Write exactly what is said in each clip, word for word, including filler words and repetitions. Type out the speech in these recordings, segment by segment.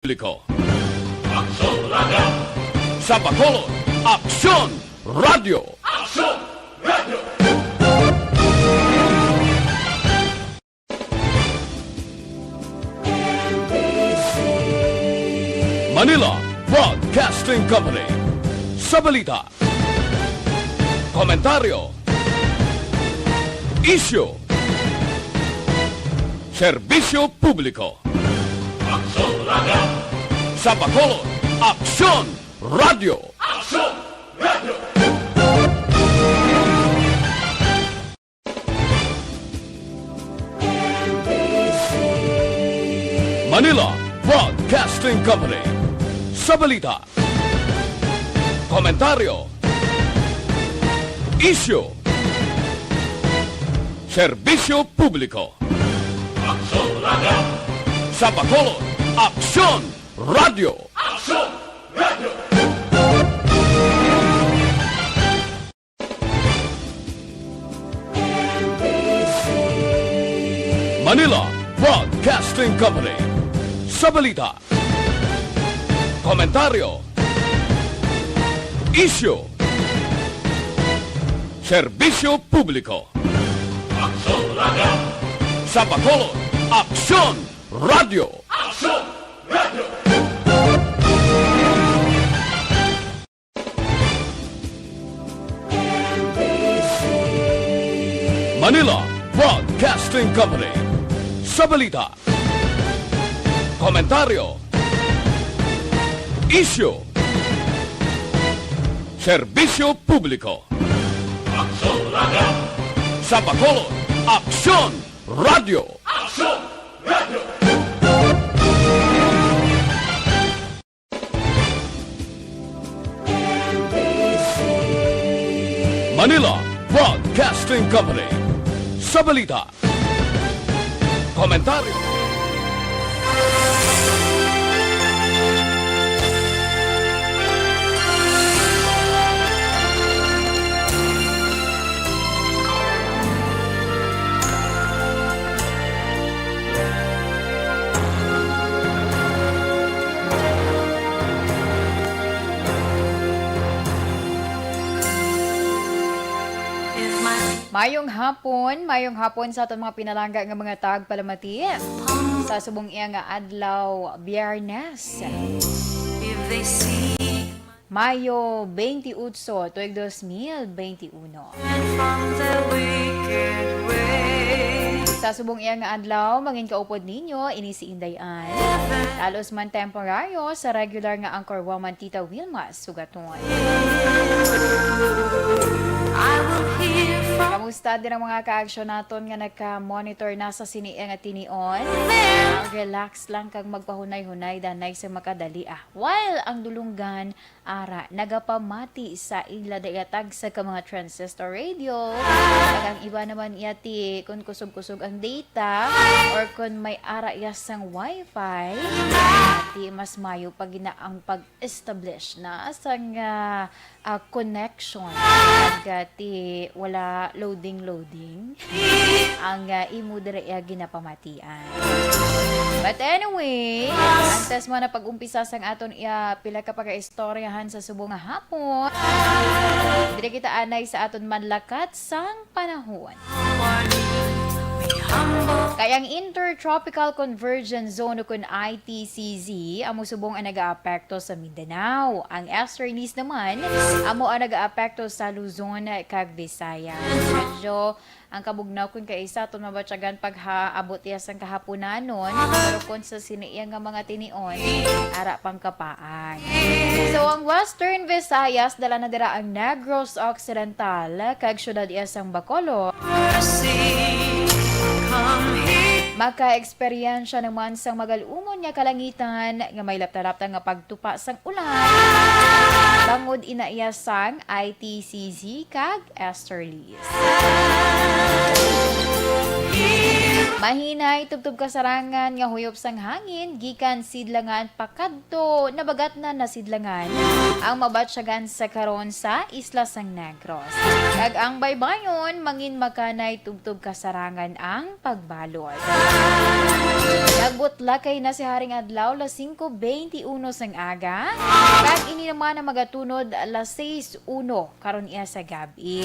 Publiko. Aksyon Radio! Sa Bacolod, Aksyon Radio! Aksyon Radio! Manila Broadcasting Company. Sa balita, komentaryo, isyu, serbisyo publiko. Aksyon Radio! Sa Bacolod, Aksyon Radio! Aksyon Radio! Manila Broadcasting Company. Sa balita, komentaryo, isyu, serbisyo publiko. Aksyon Radio! Sa Bacolod, Aksyon Radio! Aksyon Radio! Manila Broadcasting Company. Sa balita, komentaryo, isyu, serbisyo publiko. Aksyon Radio! Sa Bacolod, Aksyon Radio! Aksyon Radio! Manila Broadcasting Company. Sa balita, komentaryo, isyu, serbisyo publiko. Aksyon Radio! Sa Bacolod, Aksyon Radio! Aksyon Radio! Manila Broadcasting Company. Sa balita, komentaryo, Mayong hapon, mayong hapon sa aton mga pinalangga nga mga tagpalamati. Sa subong iya nga adlaw, Biyernes, Mayo twenty-eight, tuig dos mil twenty-uno. Sa subong iya nga adlaw, mangin kaupod ninyo ini si Inday Ann. Talos man temporaryo sa regular nga anchor woman, Tita Wilma Sugaton. Kamusta din ang mga kaaksyon naton nga naka-monitor na sa sini nga tinion? Relax lang kag magpahunay-hunay danay sa makadali, ah. While ang dulunggan ara nagapamati sa ila dayatag sa ka mga transistor radio, kag ang iba naman iya ti kun kusog-kusog ang data or kun may ara iya sang wifi, ti mas mayo pa gina ang pag-establish na sang, ah, ah, connection, kag, ah, ti wala loading-loading ang, ah, imo diri iya ginapamatian. But anyway, antes mo na pag-umpisa sang aton iya pila ka pagaistoryahan sa subong nga hapon, diri kita anay sa aton manlakat sang panahon. Kay ang Intertropical Convergence Zone, o kun I T C Z, amo subong ang nagaapekto sa Mindanao. Ang easterlies naman amo ang nagaapekto sa Luzon kag Visayas. Medyo ang kabugnaw kun kay sa aton mabatyagan paghaabot iya sang kahaponanon, pero kun sa sini iya nga mga tinion, ara pang kapaan. So, ang Western Visayas, dala na dira ang Negros Occidental kag siyudad iya sang Bacolod. Maka-eksperyensya naman sang magal-umon nga kalangitan nga may lapta-lapta nga pagtupa sang ulan, bangod ina iya sang I T C Z kag easterlies. Mahinay tubtob kasarangan nga huyop sang hangin gikan sidlangan pakadto nabagatnan na sidlangan ang mabatyagan sa karon sa Isla sang Negros. Kag ang baybayon, mangin makanay tubtob kasarangan ang pagbalod. Nagbutlakay na si Haring Adlaw, las singko beinti uno sang aga, kag ini naman ang magatunod las sais uno karon iya sa gab-i.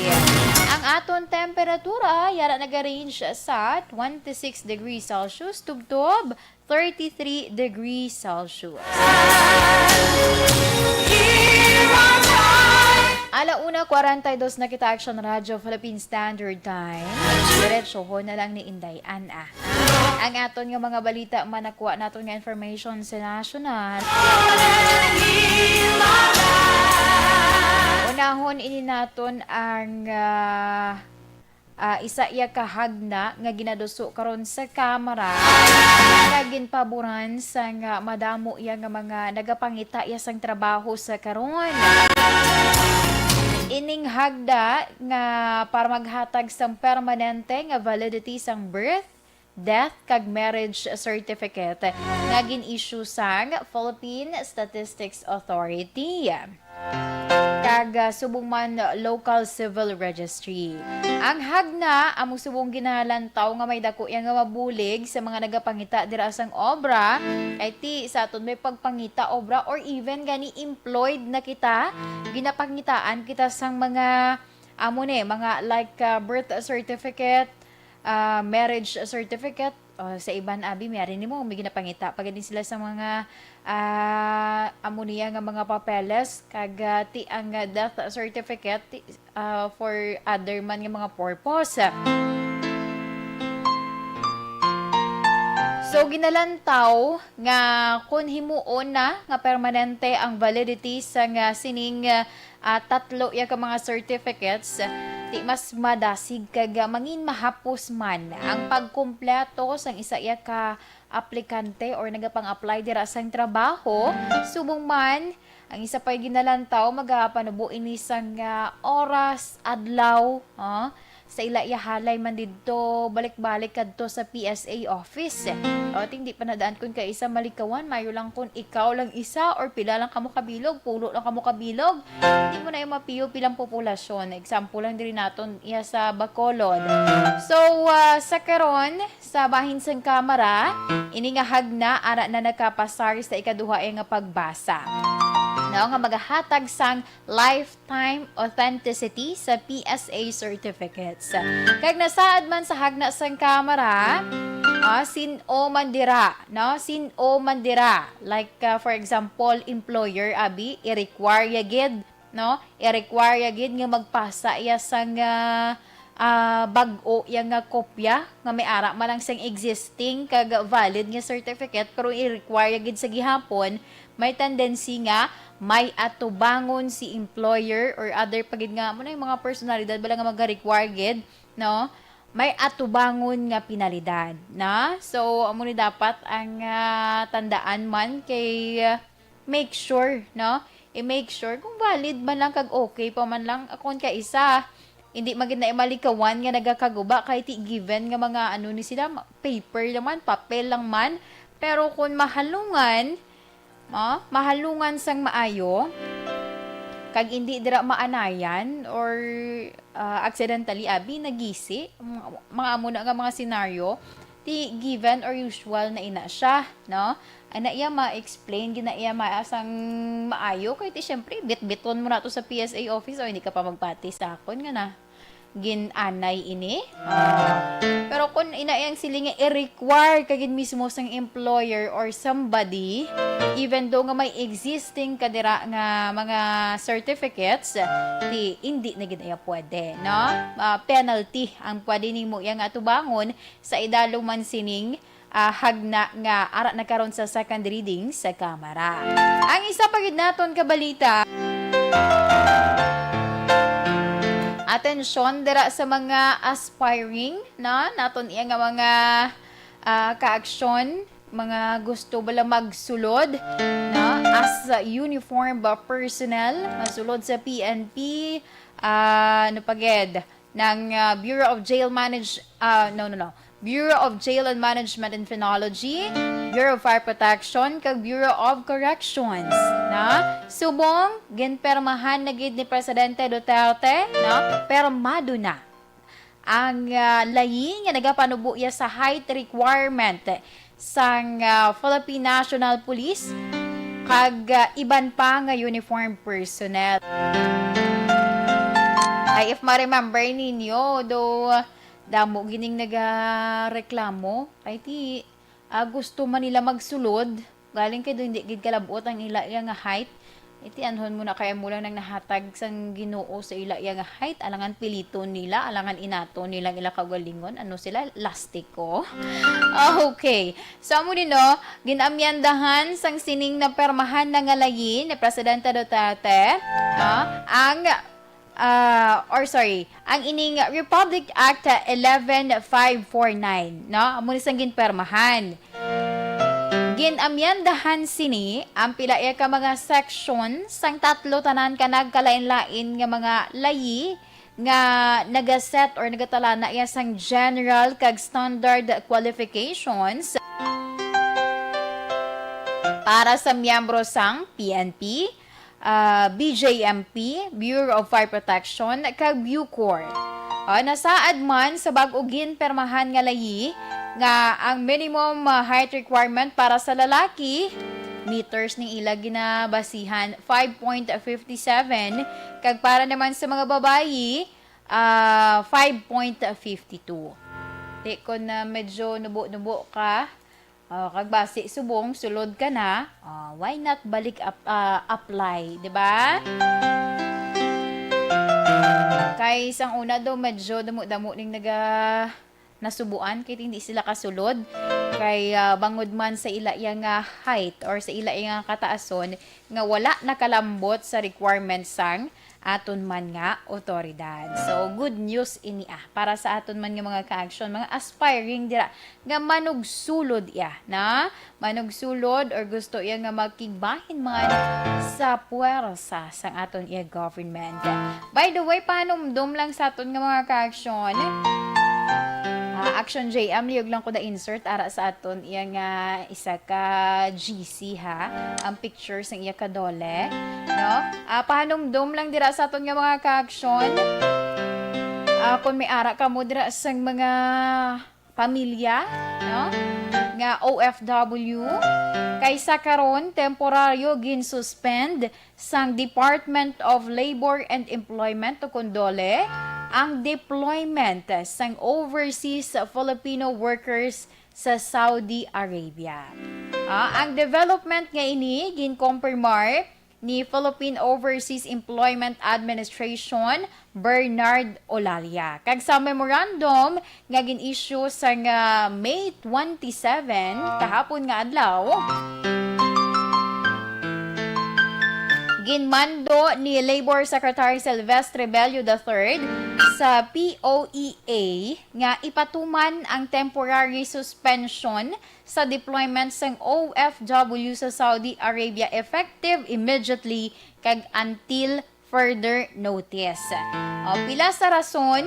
Ang aton temperatura yara nag-range sa twenty-six degrees Celsius tubtob thirty-three degrees Celsius. Ala una kwarenta y dos na kita, Action Radio Philippine Standard Time. Diretsohon na lang ni Inday Ana. Ang aton nga mga balita, manakuha naton nga information sa national. Unahon ini naton ang, ah, ah, isa iya ka hagna nga ginaduso karon sa Kamara nga ginpaboran sang madamo iya nga mga nagapangita iya sang trabaho sa karon. Ining hagda nga para maghatag sang permanente nga validity sang birth, death, kag marriage certificate nga gin-issue sang Philippine Statistics Authority kag, ah, subong man local civil registry. Ang hagna amo subong ginalantaw nga may dako iya nga mabulig sa mga nagapangita dira sang obra, kay ti sa aton may pagpangita obra or even gani employed na kita, ginapangitaan kita sang mga amo ni mga like, ah, birth certificate, ah, marriage certificate, o sa iban abi, may ari nimo, may ginapangita pa gani sila sa mga, ah, amo niya nga mga papeles, kag, ah, ti ang, ah, death certificate, ti, ah, for other man nga mga purpose. So, ginalantaw nga kun himuon na nga permanente ang validity sa nga sining, ah, tatlo ya ka mga certificates, ti mas madasig kag mangin mahapos man ang pagkumpleto sang isa ya ka aplikante or nagapang-apply dira sang trabaho. Subong man, ang isa pa'y ginalantaw, magapanubo ini sang, ah, oras, adlaw, ah, sa ila iya halay man didto, balik-balik kadto sa P S A office. O, ting di pa nadaan kun kaisa malikawan, mayo lang kun ikaw lang isa or pila lang kamo kabilog, pulo lang kamo kabilog. Hindi mo na yung mapiyo pilang populasyon. Example lang diri naton iya sa Bacolod. So, ah, sa karon, sa bahin sang Kamara, ini nga hagna ara na nakapasar sa ikaduha nga pagbasa. No, nga magahatag sang life time authenticity sa P S A certificates. Kag nasaad man sa hagna sang Kamara, ah, sin-o man dira, no? Sin-o man dira. Like, ah, for example, employer, abi, i-require ya gid, no? I-require ya gid nga magpasa iya sang, ah, ah, bag-o ya nga kopya nga may ara man lang sang existing kag valid nga certificate, pero i-require ya gid sa gihapon, may tendency nga may atubangon si employer or other pa gid nga, amo na yung mga personalidad bala nga maga-require gid, no? May atubangon nga penalidad, na? So, amo ni dapat ang, ah, tandaan man kay, ah, make sure, no? I-make sure kung valid man lang kag okay pa man lang. Akon ka isa, hindi man gid na malikawan nga nagakaguba kay ti given nga mga ano ni sila, ma-, paper lang man, papel lang man. Pero kung mahalungan, ah, mahalungan sang maayo, kag hindi dira maanayan or, ah, accidentally, abi, nagisi, mga, mga amo na nga mga senaryo, ti given or usual na ina siya, no? Ana iya ma-explain, gina iya ma-, sang maayo, kay ti, syempre, bitbiton mo na to sa P S A office, o hindi ka pa magpati sa akon nga na gin-anay ini. Ah. Pero kung ina iyang siling nga i-require ka gid mismo sang employer or somebody, even though nga may existing ka dira nga mga certificates, ti hindi na gid iya pwede, no? Ah, penalty ang pwede nimo iya nga atubangon sa idalom man sining, ah, hagna nga ara na karon sa second reading sa Kamara. Ang isa pa gid naton ka balita, atensyon dira sa mga aspiring, no? Naton iya nga mga, ah, kaaksyon, mga gusto bala magsulod, no? As, ah, uniform ba personnel, masulod sa P N P, ah, ano pa gid, ng, ah, Bureau of Jail Manage-, ah, no, no, no. Bureau of Jail and Management and Penology, Bureau of Fire Protection, kag Bureau of Corrections, na subong ginpermahan na gid ni Presidente Duterte, no? Permado na ang, ah, layi nga nagapanubo iya sa height requirement sang, ah, Philippine National Police kag, ah, iban pa nga uniformed personnel. Ay, if ma-remember ninyo, do damo gining nagareklamo. Ay, ti, ah, gusto man nila magsulod. Galing kay do hindi gid kalabot ang ila iya nga height. Iti anhon mo na kay amo lang nang nahatag sang Ginoo sa ila iya nga height. Alangan piliton nila, alangan inaton nila ang ila kaugalingon. Ano sila? Lastiko. Okay. So, amo ni, no, ginamyandahan sang sining napermahan na nga layi ni Presidente Duterte, ah, ang, ah, or sorry, ang ining Republic Act eleven five four nine, no? Amo ni sang ginpermahan. Ginamyandahan sini ang pila iya ka mga section sang tatlo tanan ka nagkalain-lain nga mga layi nga nagaset or nagatalana iya sang general kag standard qualifications para sa miyembro sang P N P, ah, B J M P, Bureau of Fire Protection, kag Bucor. Ah, nasaad man sa bag-o ginpermahan nga layi nga ang minimum, ah, height requirement para sa lalaki, meters ni ila ginabasihan, five point fifty seven, kag para naman sa mga babayi, ah, five point fifty two. Di ko na medyo nubo-nubo ka, ah, kag basi subong sulod ka na, ah, why not balik ap-, ah, apply, di ba? Kay sang una daw medyo damo-damo ning naga-, nasubuan kay hindi sila kasulod. Kay, ah, bangod man sa ila iya nga height or sa ila iya nga kataason nga wala nakalambot sa requirements sang aton man nga otoridad. So, good news ini, ah, para sa aton man nga mga ka-action, mga aspiring dira nga manugsulod iya, na manugsulod or gusto iya nga makigbahin man sa puwersa sang aton iya government. By the way, panumdom lang sa aton nga mga ka-action, ah, Action J M, liyog lang ko da insert ara sa aton iya nga isa ka G C, ha, ang picture sang iya ka DOLE, no? Ah, pahanumdom lang dira sa aton nga mga ka-action. Ah, kung may ara kamo dira sang mga pamilya, no, nga O F W, kay sa karon temporaryo ginsuspend sang Department of Labor and Employment, o kon DOLE, ang deployment sang Overseas Filipino Workers sa Saudi Arabia. Ah, ang development nga ini ginkompirmar ni Philippine Overseas Employment Administration, Bernard Olalia. Kag sa memorandum nga gin-issue sang, ah, May twenty-seven, kahapon nga adlaw, ginmando ni Labor Secretary Silvestre Bello the third sa P O E A nga ipatuman ang temporary suspension sa deployment sang O F W sa Saudi Arabia effective immediately kag until further notice. O, pila sa rason,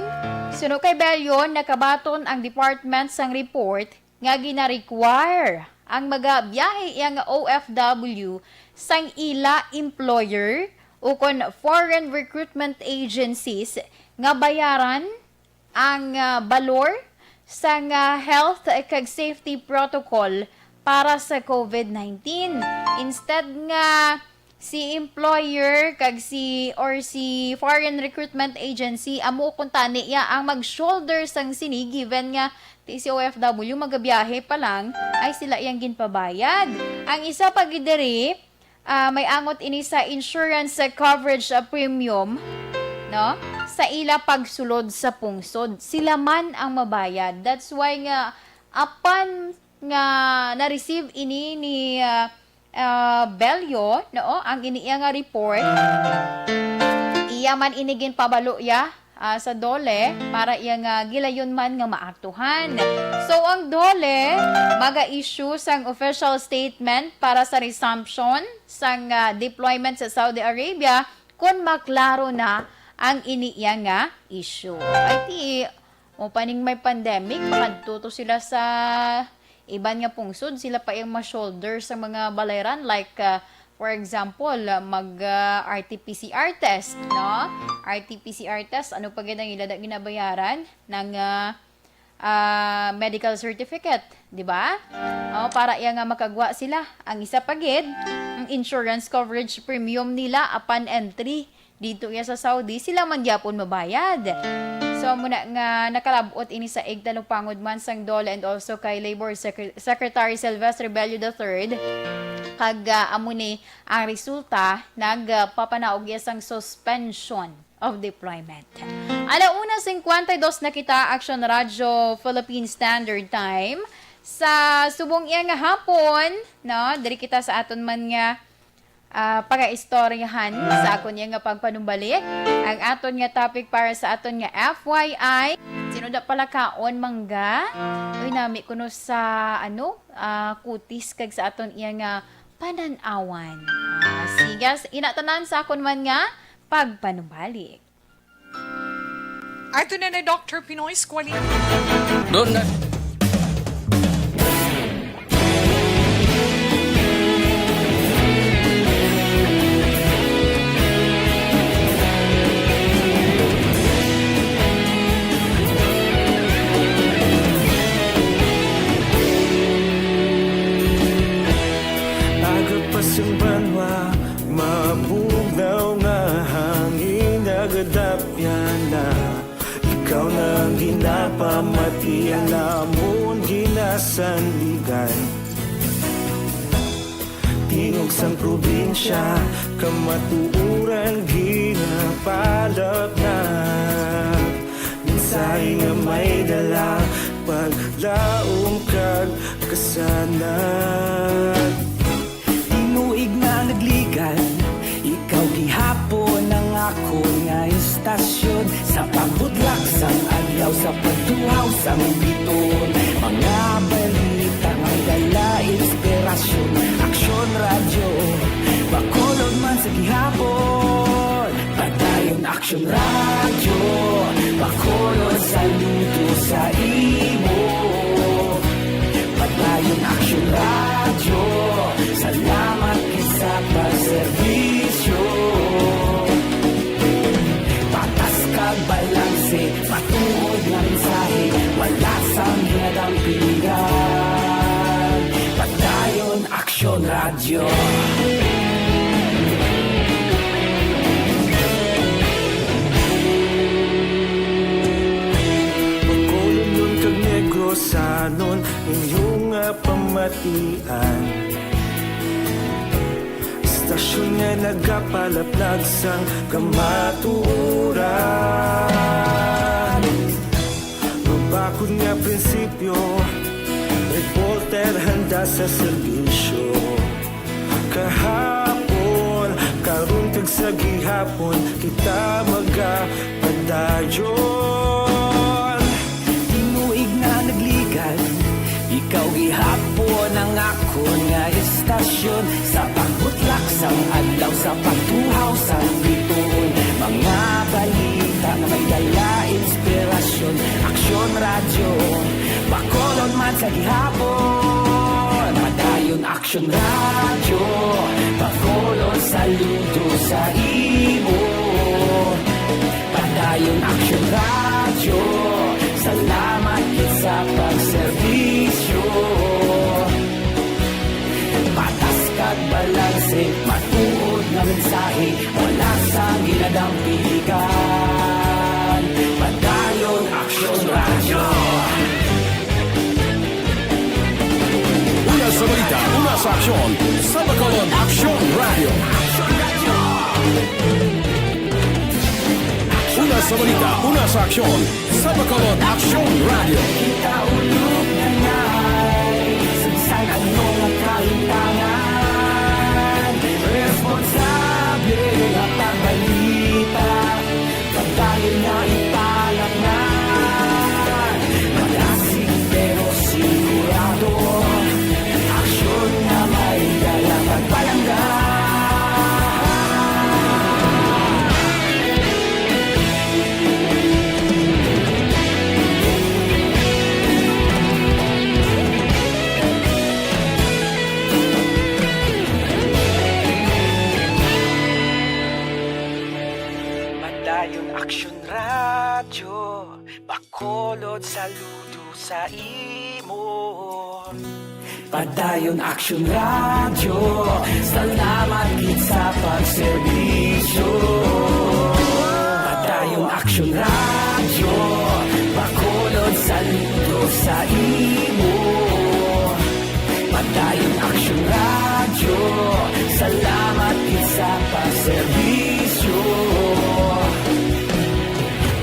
suno kay Bello, nakabaton ang department sang report nga gina-require ang magabiyahe iya nga O F W sang ila employer ukon foreign recruitment agencies nga bayaran ang, ah, balor sang, ah, health kag safety protocol para sa COVID nineteen. Instead nga si employer kag si, or si foreign recruitment agency, amo kuntani iya ang mag-shoulder sang sini, given nga ti si O F W magabiyahe pa lang, ay sila iyang ginpabayad. Ang isa pa gid diri, ah, may angot ini sa insurance, ah, coverage, ah, premium, no? Sa ila pagsulod sa pungsod, sila man ang mabayad. That's why nga, apan nga na-receive ini ni, ah, ah, Bello, no, ang ini iya nga report, iya man ini ginpabalo iya, ah, sa DOLE para iya nga gilayon man nga maaktuhan. So, ang DOLE maga-issue sang official statement para sa resumption sang, ah, deployment sa Saudi Arabia kon maklaro na ang ini iya nga issue. Ay, ti, Opening may pandemic, makadto to sila sa iban nga pungsod, sila pa ang ma-shoulder sa mga balayran, like, ah, for example, ah, mag, ah, R T P C R test, no? R T P C R test, ano pa gid ang ila da ginabayaran? Ng, ah, ah, medical certificate, di ba? Oh, para iya nga makagwa sila. Ang isa pa gid, ang insurance coverage premium nila upon entry dito iya sa Saudi, sila man gyapon mabayad. So, muna nga nakalabot ini sa igtalupangod man sang DOLE and also kay Labor Secre-, Secretary Sylvester Bello the third, kag, ah, amo ni ang resulta, nagpapanaog iya sang suspension of deployment. Ala una cincuenta y dos na kita, Action Radio Philippine Standard Time. Sa subong iya nga hapon, no, diri kita sa aton man nga, ah, pagaistoryahan sa akon iya nga pagpanumbalik. Ang aton nga topic para sa aton nga F Y I. Sino da pala kaon mangga? Uy, nami kuno sa, ano, ah, kutis kag sa aton iya nga panan-awan. Ah, sige, s-, ina tanan sa akon man nga pagpanumbalik. Ato na na, Doctor Pinoy Squali. Doon na. Aga pa sang banwa, mabugnaw nga hangin nagadapyan na. Ikaw na ang ginapamati, ang amon ginasandigan. Tingog sang probinsya, kamatuoran ginapalapnag. Mensahe nga may dala, paglaom kag kasanag. Tinuig na nagligad, ikaw gihapon ang akon nga istasyon. Sa pagbutlak sang adlaw, sa pagtuhaw sang biton, mga balita nga may dala inspirasyon. Aksyon Radyo, Bacolod man sa gihapon. Padayon Aksyon Radyo, Bacolod, saludo sa imo. Padayon Aksyon Radyo, salamat gid sa pagserbisyo. Patas kag balanse, matuod nga mensahe, wala sang ginadampigan. Padayon Aksyon Radyo. Bacolodnon kag Negrosanon, inyo nga pamatian. Istasyon nga nagapalaplag sang kamatuoran. Mabakod nga prinsipyo, reporter handa sa serbisyo. Kahapon, karon kag sa gihapon, kita magapadayon. Tinuig na nagligad, ikaw gihapon ang akon nga istasyon. Sa pagbutlak sang adlaw, sa pagtuhaw sang bituon, mga balita nga may dala inspirasyon. Aksyon Radyo, Bacolod man sa gihapon. Padayon Aksyon Radyo, Bacolod, saludo sa imo. Padayon Aksyon Radyo, salamat gid sa pagserbisyo. Patas kag balanse, matuod nga mensahe, wala sang ginadampigan. Padayon Aksyon Radyo. Una sa balita, una sa aksyon, sa Bacolod Aksyon Radyo. Una sa balita, una sa aksyon, sa Bacolod Aksyon Radyo. Kita ulog na ngay, sa bisan ano nga kahitangan, responsable nga pagbalita. Padayon na ipalapngan, malasig pero sigurado. Aksyon nga may dala pagpalangga. Action Radio Bacolod, saludo sa imo. Padayon Action Radio, salamat gid sa pagserbisyo. Padayon Action Radio, Bacolod, saludo sa imo. Padayon Action Radio, salamat gid sa pagserbisyo.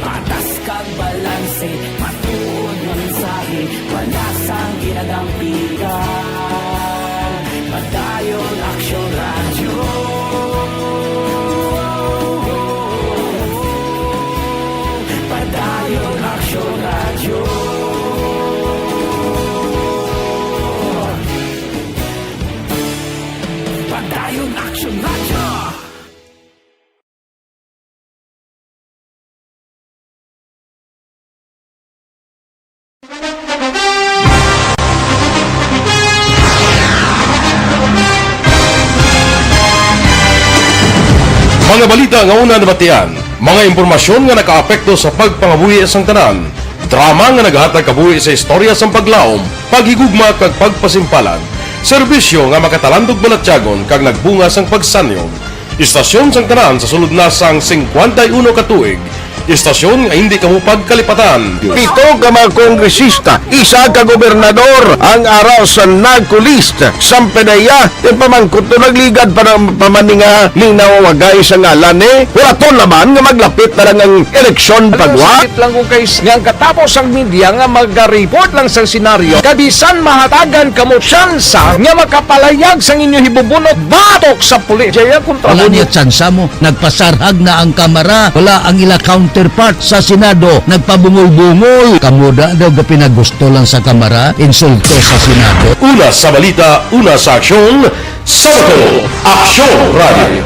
Patas kag balanse, matuod nga mensahe, wala sang ginadampigan. Padayon Action Radio. Padayon Action Radio. Padayon Action Radio. Mga balita nga una nabatian, mga impormasyon nga nakaapekto sa pagpangabuhi sang tanan, drama nga nagahatag kabuhi sa istorya sang paglaom, paghigugma kag pagpasimpalan, serbisyo nga makatalandog balatyagon kag nagbunga sang pagsanyog. Istasyon sang tanan sa sulod na sang singkwenta y uno ka tuig. Istasyon nga hindi kamo pagkalipatan. Pito ka mga kongresista, isa ka gobernador ang ara sa NAGCO list. Sang PDEA, ti pamangkot to nagligad pa ng pamaninga ning nawawagay sa ngalan ni. Wala to naman nga maglapit na lang ang eleksyon pagwa. Sakit lang kung kay nga ang katapos ang media nga magariport lang sang senaryo. Kabisan mahatagan kamo tsansa nga makapalayag sang inyo hibubunot batok sa pulis. Jaya kontra Wala mo niya niya. Tsansa mo. Nagpasarhag na ang kamara. Wala ang ila counterpart sa Senado. Nagpabungol-bungol. Kamo da daw ga pinagusto lang sa kamara. Insulto sa Senado. Una sa balita, una sa aksyon, sa Bacolod, Aksyon Radio.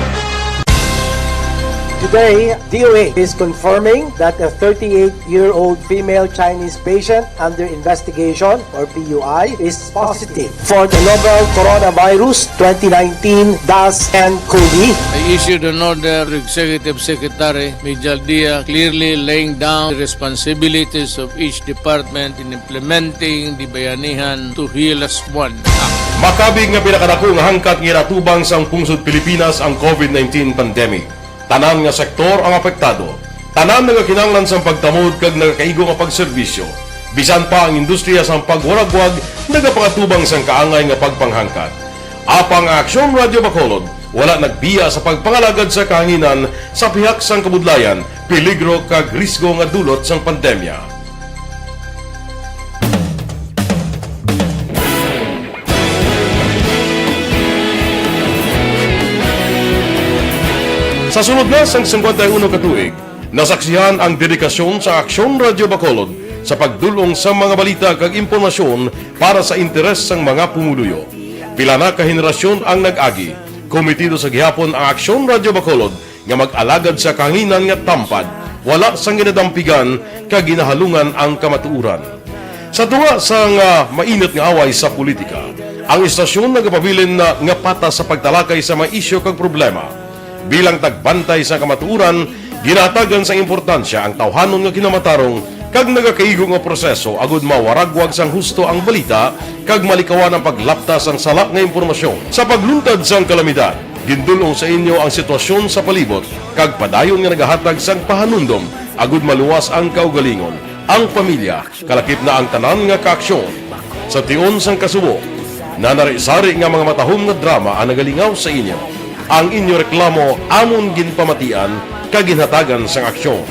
Today, D O H is confirming that a thirty-eight-year-old female Chinese patient under investigation, or P U I, is positive for the novel Coronavirus twenty nineteen dash N COVID. I issued an order to Executive Secretary Mijal Dia, clearly laying down the responsibilities of each department in implementing the Bayanihan to Heal Us One Act. Makabig nga pinakadako nga hangkat nga ginatubang sang pungsod Pilipinas ang COVID nineteen pandemic. Tanan nga sektor ang apektado. Tanan nagakinahanglan sang pagtamod kag nagakaigo nga pagserbisyo. Bisan pa ang industriya sang pagwaragwag nagapakatubang sang kaangay nga pagpanghangkat. Apang ang Aksyon Radio Bacolod wala nagbiya sa pagpangalagad sa kahanginan sa pihak sang kabudlayan, peligro kag risgo nga dulot sang pandemya. Sa sulod na sang singkwenta y uno ka tuig, nasaksihan ang dedikasyon sa Aksyon Radio Bacolod sa pagdul-ong sa mga balita kag impormasyon para sa interes sang mga pumuluyo. Pila na ka henerasyon ang nag-agi. Komitido sa gihapon ang Aksyon Radio Bacolod nga mag-alagad sa kahanginan nga tampad, wala sang ginadampigan kag ginahalungan ang kamatuoran. Sa tunga sang, ah, mainit nga away sa politika, ang istasyon nagapabilin na nga patas sa pagtalakay sa mga isyu kag problema. Bilang tagbantay sa kamatuoran, ginahatagan sang importansya ang tawhanon nga kinamatarong kag nagakaigo nga proseso agud mawaragwag sang husto ang balita kag malikawan ang paglapta sang sala nga impormasyon. Sa pagluntad sang kalamidad, gindul-ong sa inyo ang sitwasyon sa palibot kag padayon nga nagahatag sang pahanumdom agud maluwas ang kaugalingon, ang pamilya, kalakip na ang tanan nga kaaksyon. Sa tion sang kasubo, nanari-sari nga mga matahom nga drama ang nagalingaw sa inyo. Ang inyo reklamo amon ginpamatian kag ginhatagan sang aksyon.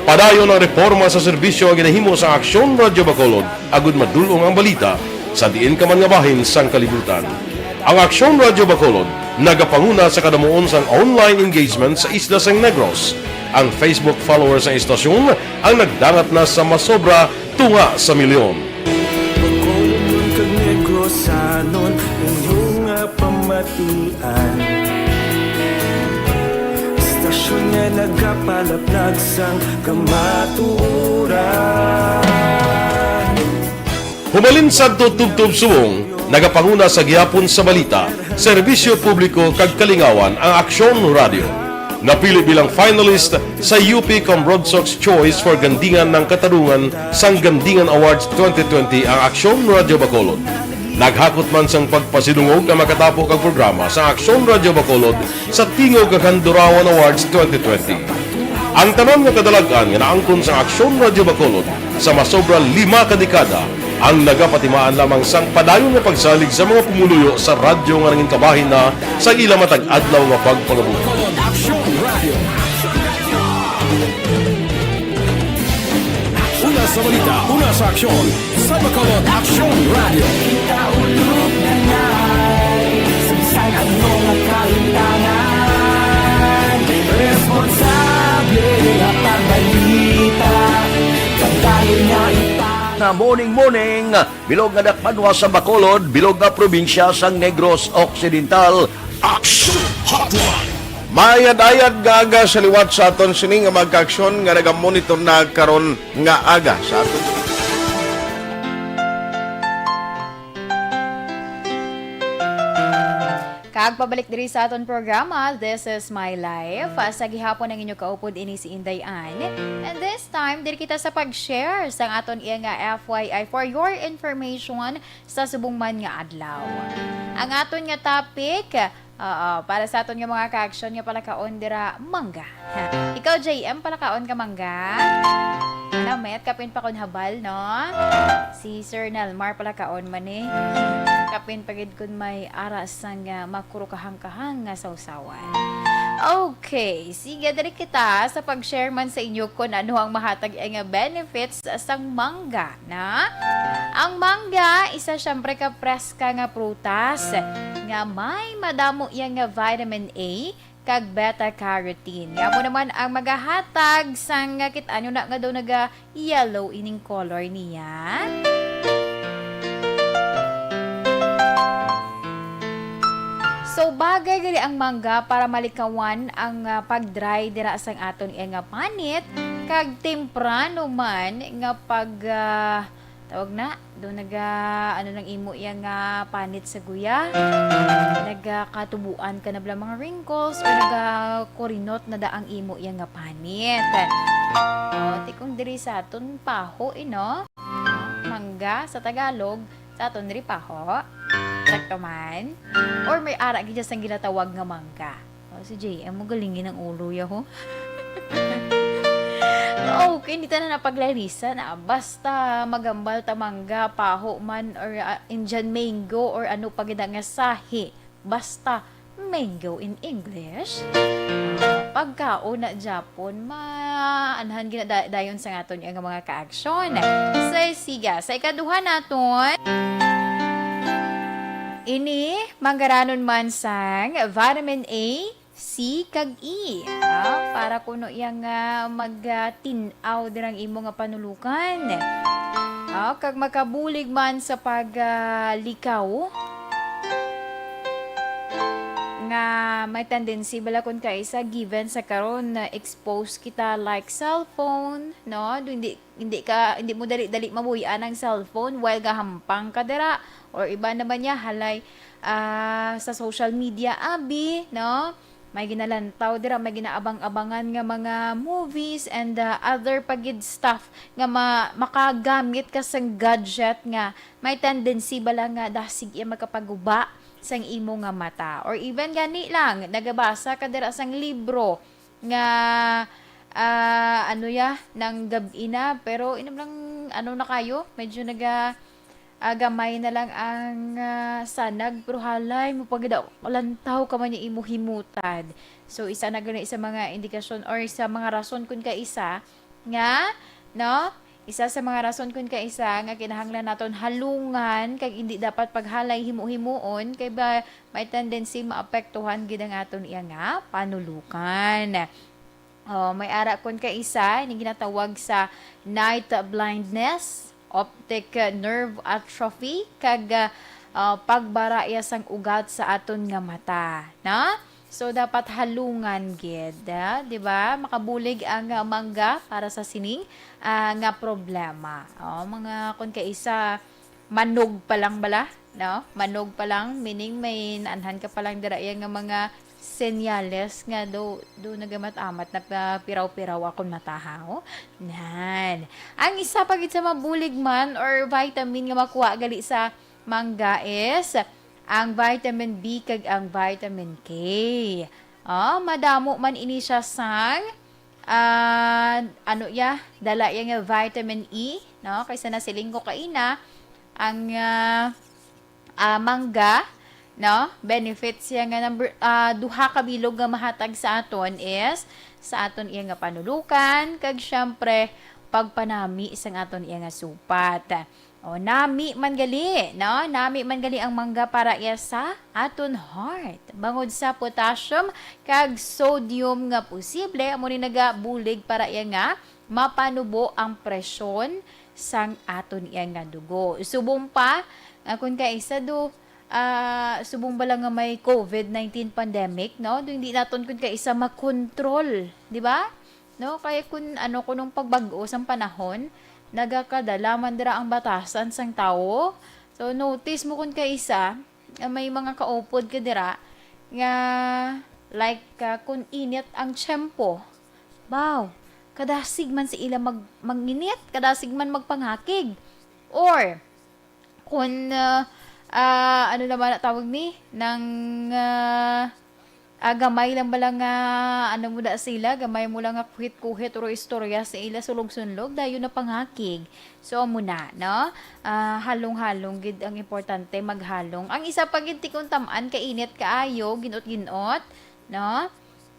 Padayon ang reporma sa serbisyo nga ginahimo sa Aksyon Radio Bacolod agud madul-ong ang balita sa diin ka man nga bahin sang kalibutan. Ang Aksyon Radio Bacolod nagapanguna sa kadamuon sang online engagement sa isla sang Negros. Ang Facebook followers sang istasyon ang nagdangat na sa masobra tunga sa milyon. Bacolod kag Negrosanon, inyo nga pamatian. Istasyon nga nagapalaplag sang kamatuoran. Humalin sadto tubtob subong, nagapanguna sa gihapon sa balita, serbisyo publiko kag kalingawan ang Aksyon Radio. Napili bilang finalist sa U P Cambronsox Choice for Gandingan ng Katarungan sang Gandingan Awards twenty twenty ang Aksyon Radyo Bacolod. Naghakot man sang pagpasidungog ang makatapo kag programa sa Aksyon Radyo Bacolod sa Tingog kag Handurawan Awards twenty twenty. Ang tanan nga kadalag-an nga naangkon sa Aksyon Radyo Bacolod sa masobra lima ka dekada ang nagapatimaan lamang sang padayon nga pagsalig sa mga pumuluyo sa radyo nga nangin kabahin na sa ila matag adlaw nga pagpangabuhi. Aksyon Radio. Una sa balita, una sa aksyon, sa Bacolod Aksyon Radio. Na morning, morning, bilog nga dakpanwa sa Bacolod, bilog nga probinsya sang Negros Occidental. Action Hotline. Mayad-ayad nga aga sa liwat sa aton sini nga mga kaaksyon nga nagamonitor na karon nga aga sa aton. Kag pabalik diri sa aton programa, This is My Life. Ah, sa gihapon ang inyo kaupod ini si Inday Ann. And this time, diri kita sa pag-share sa aton iya nga F Y I for your information sa subong man nga adlaw. Ang aton nga topic, ah, para sa aton nga mga kaaksyon nga palakaon dira, mangga. Ikaw, J M, palakaon ka mangga? Namit, kapin pa kun habal, no? Si Sir Nelmar palakaon man eh. Kapin pa gid kun may ara sang, ah, makuro kahang-kahang nga sawsawan. Okay, sige, diri kita sa pag-share man sa inyo kung ano ang mahatag nga benefits sang mangga, na? Ang mangga, isa siyempre ka preska nga prutas nga may madamo iya nga vitamin A kag beta-carotene. Nga amo naman ang magahatag sang, ah, kit-an nyo na nga daw naga-yellow ining color niya. So, bagay gali ang mangga para malikawan ang, ah, pag-dry dira sang aton iya nga panit, kag temprano man nga pag, ah, tawag na, do naga, ano nang imo iya nga panit sa guya, nagakatubuan ka na bala mga wrinkles or nagakurinot na da ang imo iya nga panit. O, ti kung diri sa aton paho, eh, no? Mangga sa Tagalog, sa aton diri paho. Sakto man. Or may ara gid sang ginatawag nga mangga. O, si J M mo galingi ang ulo ya, ho. Okay, hindi ta na napaglalisan, ah. Basta magambal ta mangga, paho man, or, ah, Indian mango, or ano pa gid nga sahi. Basta mango in English. Pagkaon na Japon, maanhan gina da- dayon sa aton nga mga kaaksyon. Sa siga, sa ikaduha naton, ini manggaranon man sang vitamin A, C, kag E. Ah, para kuno yang, ah, magtin-aw dirang imo nga panulukan. Ah, kag makabulig man sa pag, ah, likaw nga may tendency bala kun kaisa given sa karon na exposed kita like cellphone, no? Do, hindi hindi ka hindi mo dali-dali mabuy-an ang cellphone while gahampang ka dira, or iba naman niya halay, ah, sa social media abi, no? May ginalantaw dira, may ginaabang-abangan nga mga movies and, ah, other pa gid stuff nga ma- makagamit ka sang gadget nga may tendency bala nga dasig iya makapaguba sang imo nga mata. Or even gani lang, nagabasa ka dira sang libro nga, ah, ano ya, nang gab-i na, pero inam lang, ano na kayo, medyo naga, ah, gamay na lang ang, ah, sanag, pero halay mo pa gid lantaw ka man yung imo himutad. So, isa na gani sa mga indikasyon or sa mga rason kun kaisa nga, no? Isa sa mga rason kun kaisa nga kinahanglan naton halungan kag hindi dapat paghalay himo-himuon kay ba may tendency maapektuhan gid ang aton iya nga panulukan. Oh, may ara kun kaisa ini ginatawag sa night blindness, optic nerve atrophy, kag, ah, pagbara iya sang ugat sa aton nga mata, na? So, dapat halungan gid, ah, di ba? Makabulig ang, ah, mangga para sa sining, ah, nga problema. Oh, mga kun kaisa, manog pa lang bala, no? Manog pa lang, meaning may naanhan ka pa lang dira iya nga mga senyales nga do, do nagamat-amat, nagpapiraw-piraw akon mata, ha, oh. Nan. Ang isa pa gid sa mabulig man or vitamin nga makuha gali sa mangga is ang vitamin B kag ang vitamin K. Oh, madamo man ini siya sang, ah, ano ya, dala ya nga vitamin E, no? Kaysa nasiling ko kaina, ang, ah, ah, mangga, no? Benefits siya nga number, ah, duha ka bilog nga mahatag sa aton is sa aton iya nga panulukan, kag syempre, pagpanami sang aton iya nga supat. O, nami man gali, no? Nami man gali ang mangga para iya sa aton heart. Bangod sa potassium kag sodium nga posible, amo ni nagabulig para iya nga mapanubo ang presyon sang aton iya nga dugo. Subong pa, nga kun kaisa do, ah, subong bala nga may COVID nineteen pandemic, no? Do hindi naton kun kaisa makontrol, di ba? No? Kaya kun ano, kunong pagbag-o sang panahon, nagakadala man dira ang batasan sang tawo. So, notice mo kun kaisa, nga may mga kaupod ka dira nga, like, ah, kun init ang tiyempo, baw, kadasig man sa ila mag-, manginit, kadasig man magpangakig. Or, kun, ah, ah, ano naman na tawag ni? Nang, ah, ah, gamay lang bala nga, ano mo da sila, gamay mo lang nga kuhit-kuhit or istorya sa ila sulog-sunlog, dayon na pangakig. So, amo na, no? Ah, halong-halong gid ang importante, maghalong. Ang isa pa gid, ti kun tam-an, kainit kaayo, ginot-ginot, no?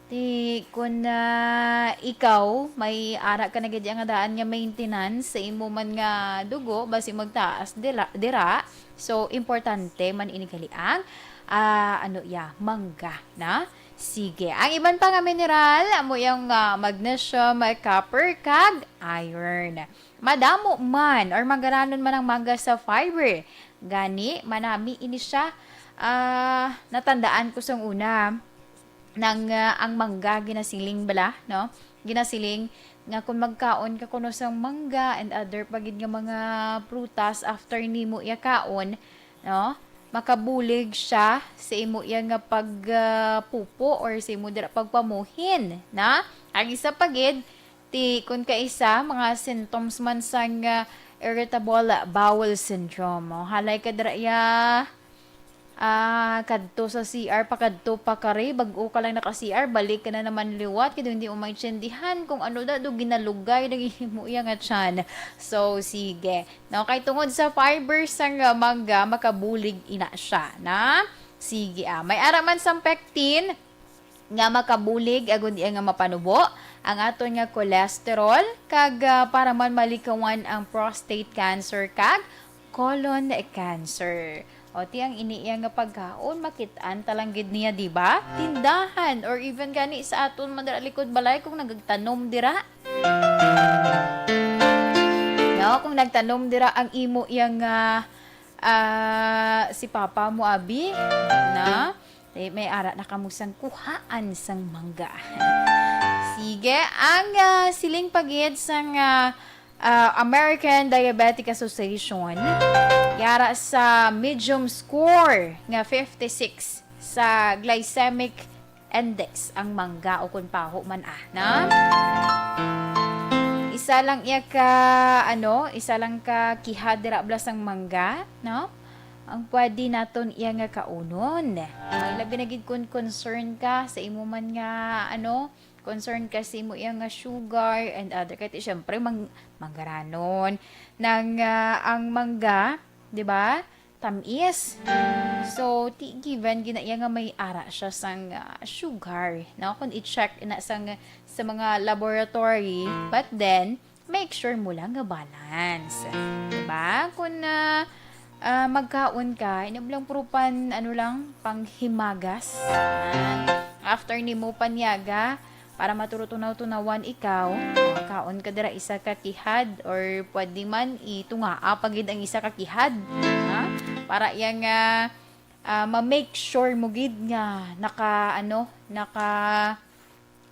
Ti kun, ah, ikaw, may ara ka na gid nga daan nga maintenance sa imo man nga dugo, basi magtaas dila-, dira. So, importante man ini gali ang, ah, ano ya, mangga, na? Sige. Ang iban pa nga mineral, amo yang, ah, magnesium, copper, kag iron. Madamo man or mangaranon man ang mangga sa fiber. Gani, manami ini siya. Ah, natandaan ko sang una, nang, ah, ang mangga ginasiling bala, no? Ginasiling nga kung magkaon ka kuno sang mangga and other pa gid nga mga prutas after nimo iya kaon, no? Makabulig siya sa imo iya nga pag, ah, pupo or sa imo dira pagpamuhin, na? Ang isa pa gid, ti kun kaisa, mga symptoms man sang, ah, irritable bowel syndrome. O, halay ka dira iya, ah, kadto sa C R, pakadto pa kari, bag-o ka lang naka-C R, balik ka na naman liwat, kay hindi mo maintindihan kung ano na do ginalugay na gihimo iya nga tiyan. So, sige. No, kay tungod sa fiber sang, ah, mangga, makabulig ina siya, na? Sige, ah. May ara man sang pectin nga makabulig agud iya nga mapanubo ang aton nga cholesterol, kag, ah, para man malikawan ang prostate cancer kag colon cancer. O, ti ang ini iya nga pagkaon, makit-an ta lang gid niya, di ba? Tindahan, or even gani sa aton man dira likod balay kung nagtanom dira. No, kung nagtanom dira ang imo iya nga, ah, si papa mo, abi, na, eh, may ara na kamo sang kuhaan sang mangga. Sige, ang, ah, siling pa gid sang, ah, ah, American Diabetic Association, yara sa medium score nga fifty-six sa glycemic index ang mangga, o kun paho man, ah, na? Isa lang iya ka, ano, isa lang ka kihad dira bala sang mangga, no? Ang pwede naton iya nga kaunon. Ay, labi na gid kun concern ka sa imo man nga, ano, concern ka sa imo iya nga sugar and other. Kay, syempre, mang-, manggaranon. Nang, ah, ang mangga, di ba? Tamis. So, ti-, given gina iya nga may ara siya sang, ah, sugar, no? Kung i-check na sang, sa mga laboratory, but then, make sure mo lang nga balance. Di ba? Kung, ah, ah, magkaon ka, inablang puro pan, ano lang, panghimagas. Ah, after nimo panyaga, para maturutunaw-tunawan ikaw, ah, kaon ka dira isa ka kihad, or pwede man itungaa pa gid ang isa ka kihad, ha? Para iya nga, ah, ma-make sure mo gid nga naka, ano, naka,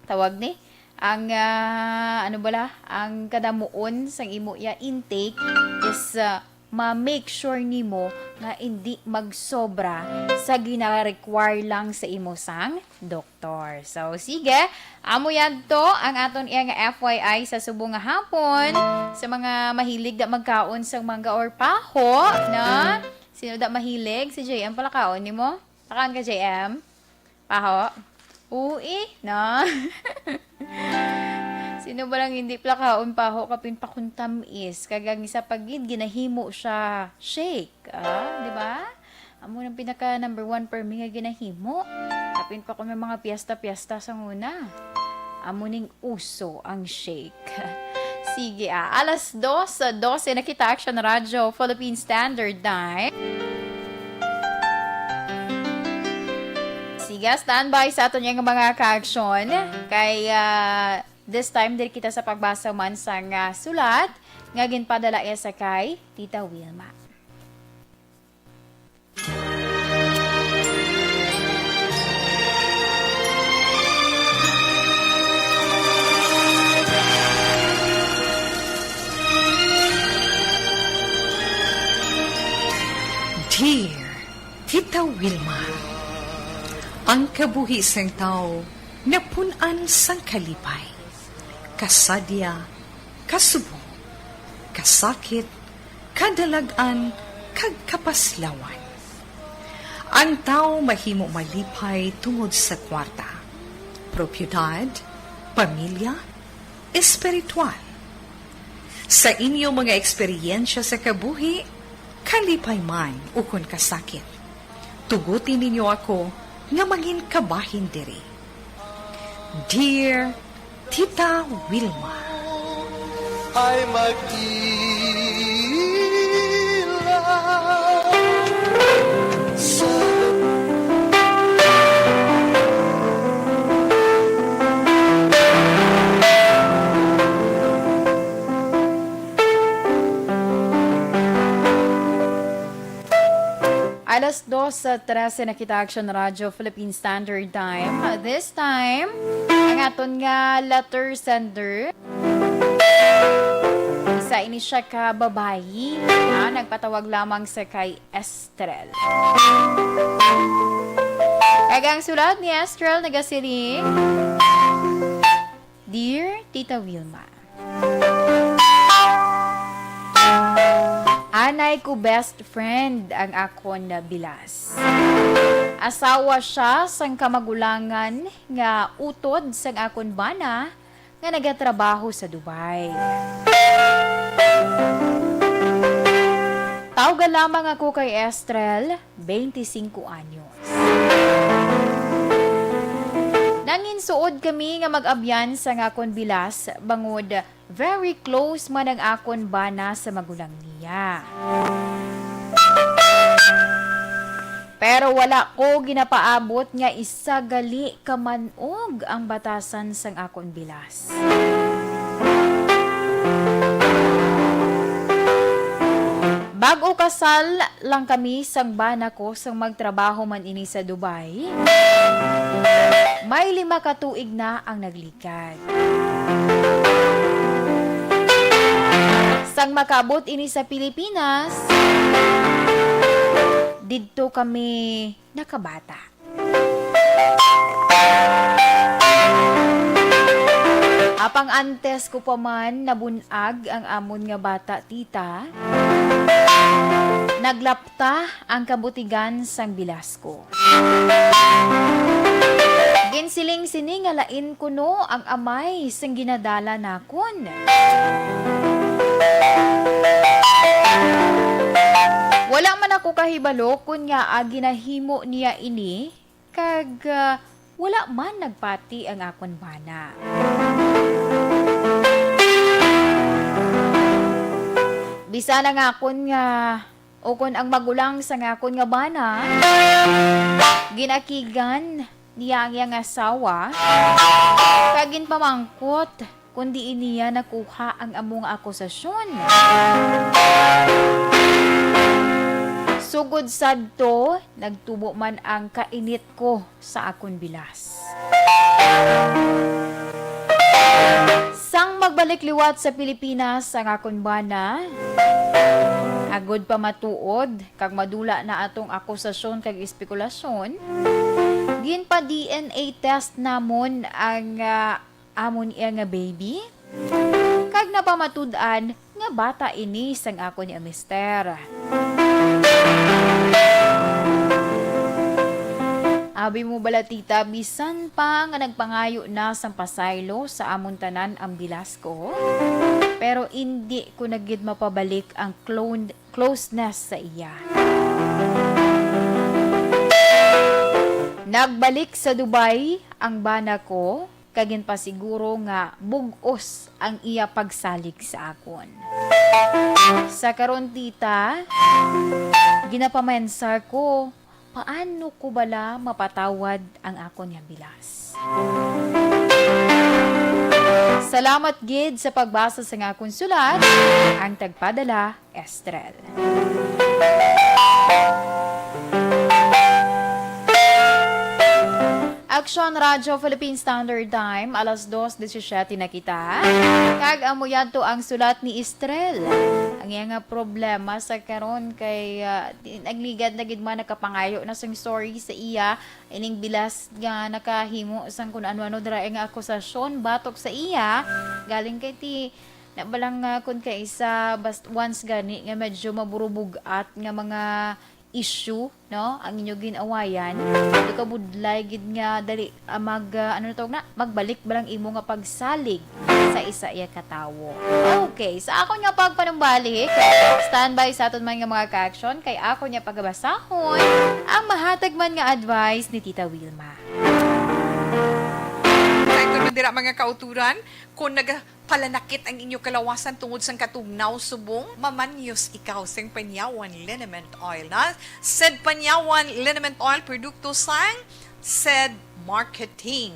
tawag ni, ang, ah, ano bala, ang kadamuon sang imo iya intake is, ah, ma-make sure nimo nga hindi magsobra sa gina-require lang sa imo sang doktor. So, sige, amo yan to ang aton iya nga F Y I sa subong nga hapon. Sa mga mahilig da magkaon sang mangga or paho, na? Sino da mahilig? Si J M pala kaon nimo? Pakaon ka, J M? Paho? Ui, no? Sino ba lang hindi plakaon paho kapin pakuntam is? Kag ang isa pa gid, ginahimo siya shake. Ah, di ba? Amo nang pinaka number one per me nga ginahimo. Kapin pa ko may mga piyesta-piyesta sa una. Amo ning uso ang shake. Sige, ah. Alas dos, ah, dose na kita, Action Radyo, Philippine Standard Time. Sige, standby sa aton nga mga ka-action. Kay, ah, this time, diri kita sa pagbasa man sa nga sulat nga ginpadala iya sa kay Tita Wilma. Dear Tita Wilma, ang kabuhi sang tawo napun-an sang kalipay, kasadya, kasubo, kasakit, kadalag-an, kag kapaslawan. Ang tawo mahimo malipay tungod sa kwarta, propiedad, pamilya, espiritual. Sa inyo mga eksperyensya sa kabuhi, kalipay man ukon kasakit, tuguti ninyo ako nga mangin kabahin diri. Dear Tita Wilma. Ay mag-ila sa Alas dos sa trese na kita, Action Radyo Philippine Standard Time. This time, ang aton nga letter sender, isa ini siya ka babayi, ah, nagpatawag lamang sa kay Estrel. Kag ang sulat ni Estrel nagasiling, Dear Tita Wilma, anay ko best friend ang akon na bilas. Asawa siya sang kamagulangan nga utod sang akon bana nga nagatrabaho sa Dubai. Tawga lamang ako kay Estrel, twenty-cinco anyos. Nanginsuod kami nga mag-abyan sang akon bilas, bangod very close man ang akon bana sa magulang niya. Pero wala ko ginapaabot nga isa gali ka man-og ang batasan sang akon bilas. Bag-o kasal lang kami sang bana ko sang magtrabaho man ini sa Dubai. May lima ka tuig na ang nagligad. Sang makaabot ini sa Pilipinas, didto kami nakabata. Apang antes ko pa man nabun-ag ang amon nga bata, tita, naglapta ang kabutigan sang bilas ko. Ginsiling sini nga lain kuno ang amay sang ginadala nakon. Wala man ako kahibalo kon ngaa ginahimo niya ini, kag, ah, wala man nagpati ang akon bana. Bisan ang akon nga ukon ang magulang sang akon nga bana, ginakigan niya ang iyang asawa, kag ginpamangkot kon diin niya nakuha ang amo nga akusasyon. Sugod sadto, nagtubo man ang kainit ko sa akon bilas. Sang magbalik liwat sa Pilipinas ang akon bana, Agod pa matuod kag madula na atong akusasyon kag espekulasyon, ginpa-D N A test namon ang, ah, amon iya nga baby, kag napamatud-an nga bata ini sang akon iya mister. Abi mo bala, tita, bisan pa nga nagpangayo na sang pasaylo sa amon tanan ang bilas ko, pero indi ko na gid mapabalik ang clone closeness sa iya. Nagbalik sa Dubai ang bana ko kag ginpasiguro nga bug-os ang iya pagsalig sa akon. Sa karon, tita, ginapamensar ko, paano ko bala mapatawad ang akon nga bilas? Salamat gid sa pagbasa sa akon sulat, ang tagpadala, Estrel. Action Radio Philippine Standard Time, alas dos disisiete na kita. Kag amo yadto ang sulat ni Estrel. Ang iya nga problema sa karon kay, ah, di-, nagligad na gid man nakapangayo na sing sorry sa iya, ining bilas nga nakahimo sang kun ano-ano dira nga akusasyon batok sa iya. Galing kay ti na balang, ah, kun kaisa, bast-, once gani nga medyo maburubug-at nga mga issue, no, ang inyo gin-awayan, ikaw budlay gid nga dali, ah, mag, ah, ano na tawag na, magbalik balang imo nga pagsalig sa isa iya ka tawo. Okay, sa akon nga pagpanumbalik, standby sa aton man nga mga ka-action, kay akon nga pagabasahon ang mahatag man nga advice ni Tita Wilma. Sa ito dira, mga kauturan, kung nag- palanakit ang inyo kalawasan tungod sang katugnaw subong, mamanyos ikaw sing Panyawan Liniment Oil, na Sed Panyawan Liniment Oil, produkto sang Sed Marketing.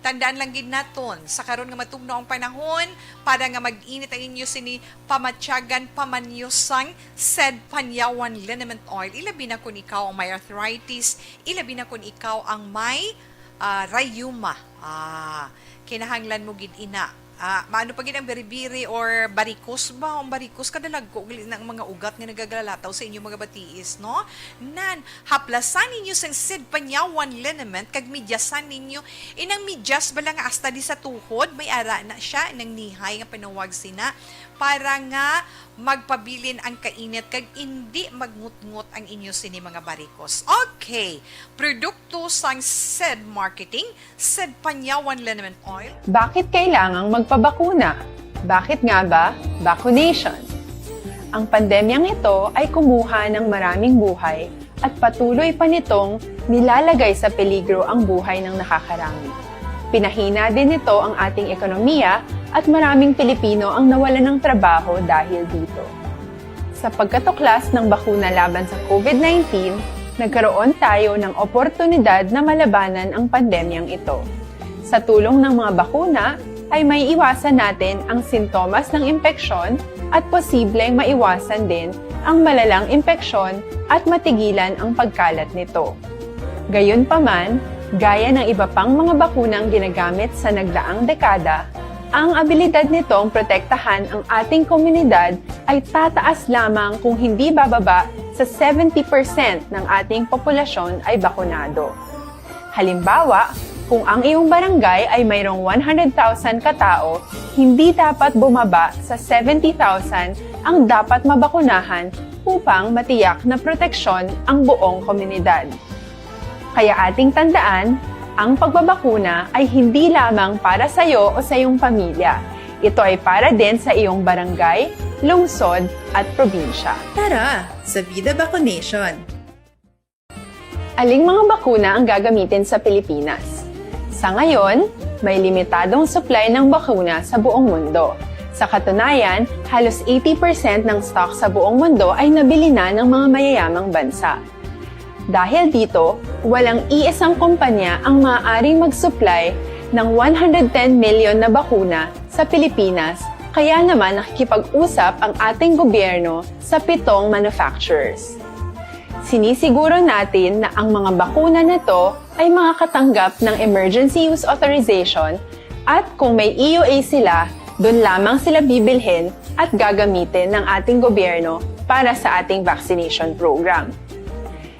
Tandaan lang gid naton, sa karon nga matugnaw ang panahon, para nga mag-init ang inyo sini pamatyagan, pamanyos sang Sed Panyawan Liniment Oil. Ilabi na kun ikaw ang may arthritis, ilabi na kun ikaw ang may, ah, rayuma. Ah, kinahanglan mo gid ina. Ah, maano pa gid ang biribiri or barikos ba? Ang barikos, kadalagko gali na ang mga ugat nga nagagalataw sa inyong mga batiis, no? Nan, haplasan ninyo sang Sed Panyawan Liniment, kag midyasan ninyo. Inang midyas bala nga hasta di sa tuhod, may ara na siya, inang nihay nga panawag sina, para nga magpabilin ang kainit kag indi magngut-ngut ang inyo sini mga barikos. Okay, produkto sang Sed Marketing, Sed Panyawan Liniment Oil. Bakit kailangang magpabakuna? Bakit nga ba vaccination? Ang pandemyang ito ay kumuha ng maraming buhay at patuloy pa nitong nilalagay sa peligro ang buhay ng nakakarami. Pinahina din nito ang ating ekonomiya at maraming Pilipino ang nawalan ng trabaho dahil dito. Sa pagkatuklas ng bakuna laban sa COVID nineteen, nagkaroon tayo ng oportunidad na malabanan ang pandemyang ito. Sa tulong ng mga bakuna, ay maiiwasan natin ang sintomas ng impeksyon at posibleng maiwasan din ang malalang impeksyon at matigilan ang pagkalat nito. Gayunpaman, gaya ng iba pang mga bakunang ginagamit sa nagdaang dekada, ang abilidad nitong protektahan ang ating komunidad ay tataas lamang kung hindi bababa sa seventy percent ng ating populasyon ay bakunado. Halimbawa, kung ang iyong barangay ay mayroong one hundred thousand ka tao, hindi dapat bumaba sa seventy thousand ang dapat mabakunahan upang matiyak na proteksyon ang buong komunidad. Kaya ating tandaan, ang pagbabakuna ay hindi lamang para sa iyo o sa iyong pamilya. Ito ay para din sa iyong barangay, lungsod, at probinsya. Tara, sa Vida Vaccination! Aling mga bakuna ang gagamitin sa Pilipinas? Sa ngayon, may limitadong supply ng bakuna sa buong mundo. Sa katunayan, halos eighty percent ng stock sa buong mundo ay nabili na ng mga mayayamang bansa. Dahil dito, walang iisang kumpanya ang maaaring mag-supply ng one hundred ten million na bakuna sa Pilipinas, kaya naman nakikipag-usap ang ating gobyerno sa pitong manufacturers. Sinisiguro natin na ang mga bakuna na to ay makakatanggap ng emergency use authorization, at kung may E U A sila, dun lamang sila bibilhin at gagamitin ng ating gobyerno para sa ating vaccination program.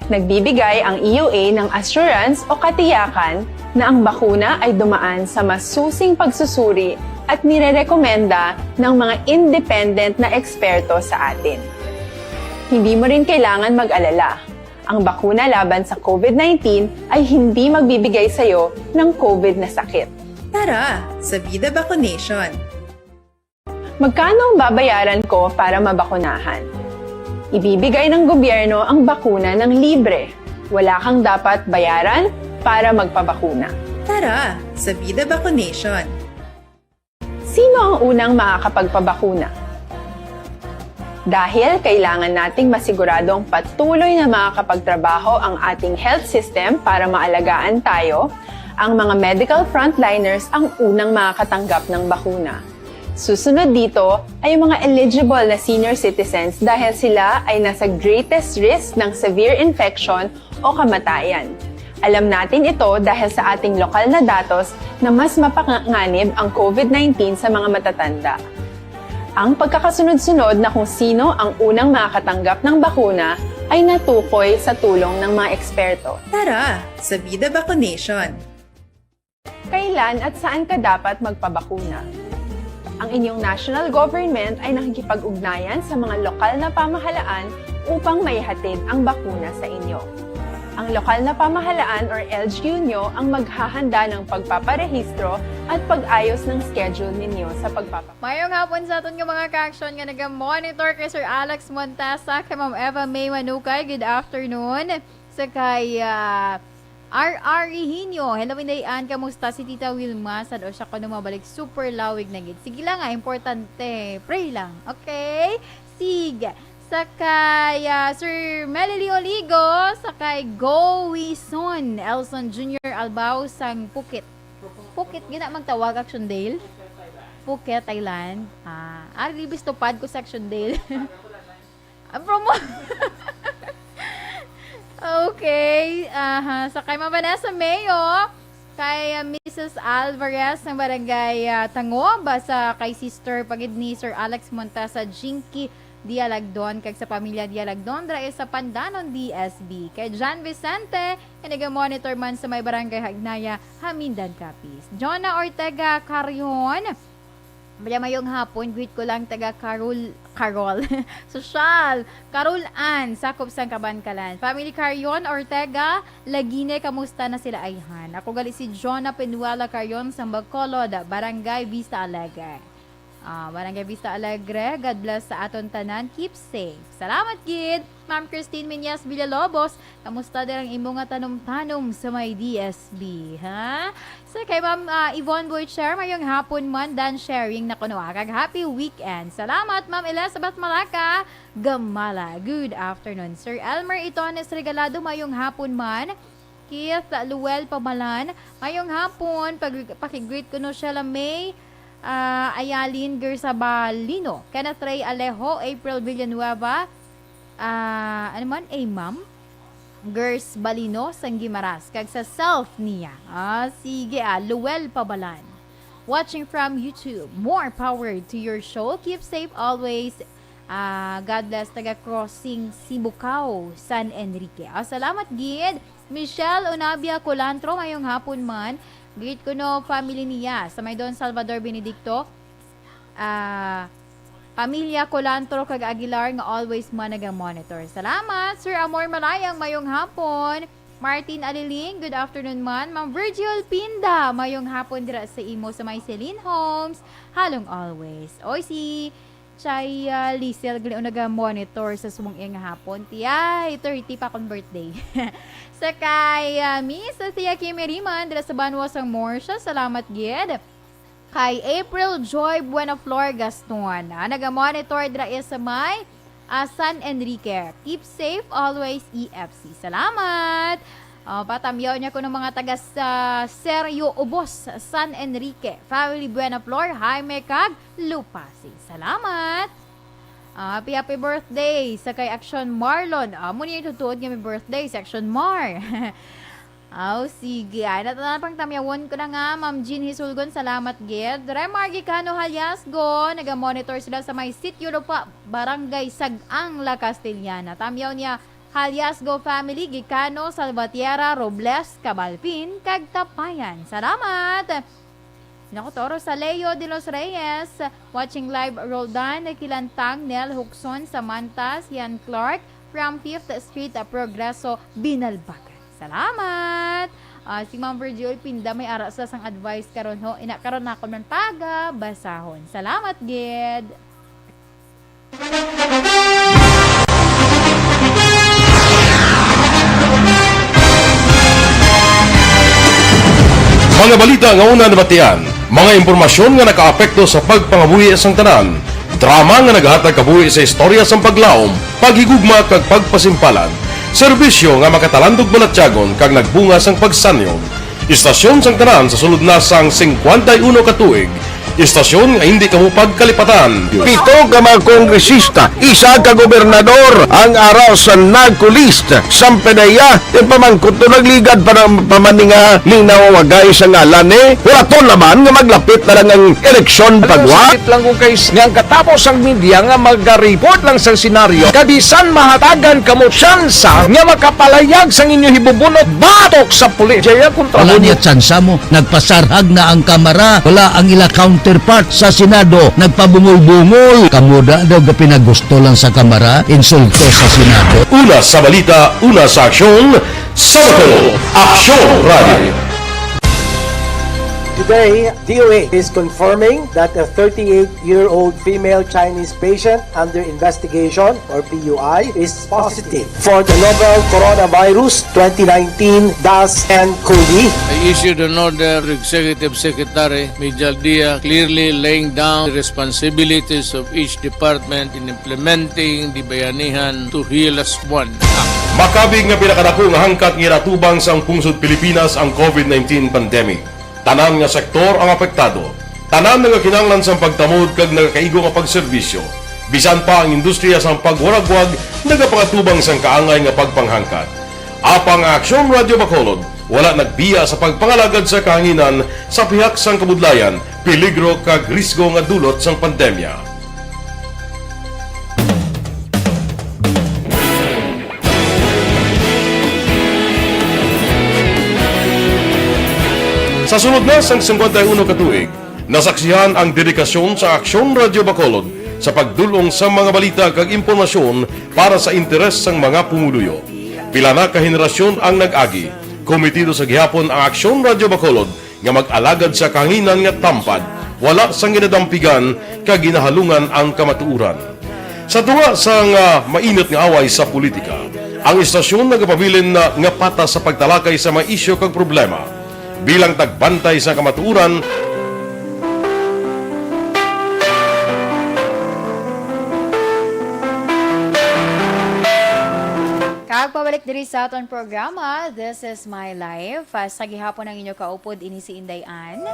Nagbibigay ang E U A ng assurance o katiyakan na ang bakuna ay dumaan sa masusing pagsusuri at nirerekomenda ng mga independent na eksperto sa atin. Hindi mo rin kailangan mag-alala. Ang bakuna laban sa COVID nineteen ay hindi magbibigay sa iyo ng COVID na sakit. Tara sa Vida Vaccination! Magkano ang babayaran ko para mabakunahan? Ibibigay ng gobyerno ang bakuna ng libre. Wala kang dapat bayaran para magpabakuna. Tara sa Vida Vaccination! Sino ang unang makakapagpabakuna? Dahil kailangan nating masiguradong patuloy na makakapagtrabaho ang ating health system para maalagaan tayo, ang mga medical frontliners ang unang makakatanggap ng bakuna. Susunod dito ay ang mga eligible na senior citizens dahil sila ay nasa greatest risk ng severe infection o kamatayan. Alam natin ito dahil sa ating lokal na datos na mas mapanganib ang COVID nineteen sa mga matatanda. Ang pagkakasunod-sunod na kung sino ang unang makakatanggap ng bakuna ay natukoy sa tulong ng mga eksperto. Tara sa Vida Vaccination! Kailan at saan ka dapat magpabakuna? Ang inyong national government ay nakikipag-ugnayan sa mga lokal na pamahalaan upang maihatid ang bakuna sa inyo. Ang lokal na pamahalaan or L G U nyo ang maghahanda ng pagpaparehistro at pag-ayos ng schedule ninyo sa pagpapa- Mayong hapon sa aton nga mga ka-action nga naga-monitor kay Sir Alex Montesa, kay Ma'am Eva May Manukay. Good afternoon. Sa kay, ah, R R Hihinyo, hello, Inday Ann, kamusta si Tita Wilma? Sad o siya kuno mabalik, super lawig na gid. Sige lang, ah, importante, pray lang, okay? Sige. Sa kay, ah, Sir Melly Oligo, sa kay Go Wison, Elson Junior Albao sang Pukit. Pukit, gina magtawag, Action Dale? Phuket Island. Ah, ah, libis tupad ko sa Action Dale. Ang promo. Okay. Aha. Sa kay Ma'am Vanessa Mayo, kay, ah, Missus Alvarez ng Barangay, ah, Tangob, sa kay Sister pa gid ni Sir Alex Montasa, Jinky Dialagdon, kag sa pamilya Dialagdon, dra sa Pandanon, D S B. Kay John Vicente, nga naga-monitor man sa may Barangay Hagnaya, Hamindan, Capiz. Jonah Ortega Carrion, Maria, mayong hapon. Greet ko lang taga Carol, Carol. Sosyal. Carol Ann, sakop sang Kabankalan. Family Carrion, Ortega, Lagine, kamusta na sila ayhan? Ako gali si Jonah Penuela Carrion sang Bacolod, Barangay Vista Alegre. Ah, Barangay Vista Alegre, God bless sa aton tanan. Keep safe. Salamat gid, Ma'am Christine Miñas Villalobos. Kamusta din ang imo nga tanom-tanom sa may D S B, ha? Sa kay Ma'am, ah, Yvonne Boycher, mayong hapon man, dan sharing na kuno, ah, kag happy weekend. Salamat, Ma'am Elizabeth Malaka Gamala. Good afternoon. Sir Elmer Itones Regalado, mayong hapon man. Keith Luel Pamalan, mayong hapon. Pag-, pakigreet kuno Sheila May, ah, Ayalin Gersabalino, Kenneth Ray Alejo, April Villanueva, ah, ano man, eh, ma'am? Gers Balino sang Guimaras, kag sa self niya. Ah, sige, ah, Luel Pabalan. Watching from YouTube. More power to your show. Keep safe always. Ah, God bless, taga Crossing Sibucao, San Enrique. Ah, salamat gid. Michelle Unabia Colantro, mayong hapon man. Greet kuno family niya sa may Don Salvador Benedicto. Ah, pamilya Colantro kag Aguilar nga always man naga-monitor. Salamat, Sir Amor Malayang, mayong hapon. Martin Aliling, good afternoon man. Ma'am Virgil Pinda, mayong hapon dira sa imo sa may Celine Homes. Halong always. Oy, si Chaya Lisel gali naga-monitor sa subong iya nga hapon. Tiyay, thirty pa akong birthday. Sa kay, ah, Miss Thea Kimiriman, dira sa banwa sang Morsha, salamat gid. Kay April Joy Buenaflor Gaston, ah, naga-monitor dira iya sa may, ah, San Enrique. Keep safe always, E F C. Salamat! Ah, patamyaw niya kuno mga taga sa Sergio Ubos, San Enrique. Family Buenaflor, Jaime kag Lupasi. Salamat! Ah, happy, happy birthday sa kay Action Marlon. Amo ni tutuod nga may birthday si Action Mar. Aw, sige. Ay, natanan pang tamyawon ko na nga, Ma'am Jean Hisulgon, salamat gid. Remar Gicano Haliasgo, naga-monitor sila sa may Sitio Lupa, Barangay Sag-ang, La Castellana. Tamyaw niya, Haliasgo family, Gicano, Salvatierra, Robles, Cabalpin, kag Tapayan. Salamat! Naku, Toro Saleo de los Reyes, watching live, Roldan Kilantang, Nel Huxon, Samantha, Sian Clark, from Fifth Street, uh, Progreso, Binalbagan. Salamat! Ah, si Ma'am Virgil Pinda may ara sa sang advice karon ho. Ina karon na ako man taga basahon. Salamat gid. Mga balita nga una nabatian, mga impormasyon nga nakaapekto sa pagpangabuhi sang tanan, drama nga nagahatag kabuhi sa istorya sang paglaom, paghigugma kag pagpasimpalan, serbisyo nga makatalandog balatyagon kag nagbunga sang pagsanyog. Istasyon sang tanan sa sulod na sang singkwenta y uno ka tuig, istasyon nga hindi kamo pagkalipatan. Pito ka mga kongresista, isa ka gobernador ang ara sa NAGCOLEST. Sampedeya, ipamangkot to, nagligad pa ng pamaninga ning nawawagay sa ngalan ni. Hulaton naman nga maglapit na lang ang eleksyon. Alam mo, pagwa. Sakit lang kung kay nga ang katapos ang media nga magaripot lang sa senaryo, kabisan mahatagan kamo tsansa nga makapalayag sang inyo hibubunot batok sa pulis. Jaya kontra. Wala mo niya tsansa mo. Nagpasarhag na ang Kamara. Wala ang ila counterpart sa Senado. Nagpabungol-bungol. Kamo da daw gapinagusto lang sa Kamara, insulto sa Senado. Una sa balita, una sa aksyon, sa Bacolod, Aksyon Radio. Today, D O A is confirming that a thirty-eight-year-old female Chinese patient under investigation, or P U I, is positive for the novel coronavirus twenty nineteen dash N COVID. I issued an order to Executive Secretary Mijal Dia, clearly laying down the responsibilities of each department in implementing the Bayanihan to Heal As One Act. Makabig nga pinakadako nga hangkat nga ginatubang sang pungsod Pilipinas ang COVID nineteen pandemic. Tanan nga sektor ang apektado. Tanan nagakinahanglan sang pagtamod kag nagakaigo nga pagserbisyo. Bisan pa ang industriya sang pagwaragwag nagapangatubang sang kaangay nga pagpanghangkat. Apang ang Aksyon Radio Bacolod wala nagbiya sa pagpangalagad sa kahanginan sa pihak sang kabudlayan, peligro kag risgo nga dulot sang pandemya. Sa sulod na sang singkwenta y uno ka tuig, nasaksihan ang dedikasyon sa Aksyon Radio Bacolod sa pagdul-ong sa mga balita kag impormasyon para sa interes sang mga pumuluyo. Pila na ka henerasyon ang nag-agi, komitido sa gihapon ang Aksyon Radio Bacolod nga mag-alagad sa kahanginan nga tampad, wala sang ginadampigan kag ginahalungan ang kamatuoran. Sa tunga sang, ah, mainit nga away sa politika, ang istasyon nagapabilin na nga patas sa pagtalakay sa mga isyu kag problema. Bilang tagbantay sa kamatuoran, kag pabalik diri sa aton programa, This is My Life. Ah, sa gihapon ang inyo kaupod, ini si Inday Ann.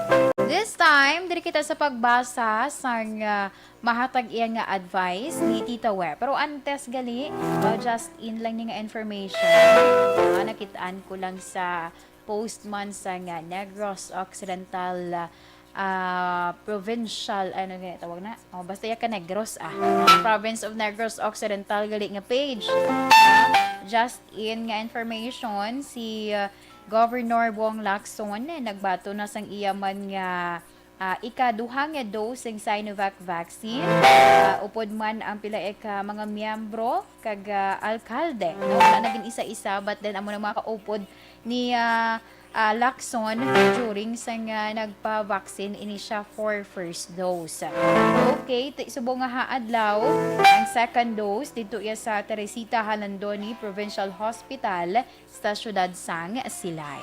This time, diri kita sa pagbasa sang, ah, mahatag iya nga advice ni Tita Web. Pero antes gali, uh, just in lang ni nga information. Ah, nakit-an ko lang sa post man sa nga Negros Occidental, ah, Provincial, ano nga tawag na? Oh, basta ya ka Negros, ah. Province of Negros Occidental gali nga page. Ah, just in nga information, si, ah, Governor Bong Lacson, eh, nagbaton na sang iya man nga, ah, ikaduha nga dose sang Sinovac vaccine. Ah, upod man ang pila ka mga miyembro kag, ah, alkalde, no? Wala na gin isa-isa, but then amo na mga kaupod ni, ah, ah, Lacson during sang, ah, nagpa-vaccine ini siya for first dose. Okay, ti-, subong nga ha adlaw ang second dose didto iya sa Teresita Jalandoni Provincial Hospital sa siyudad sang Silay.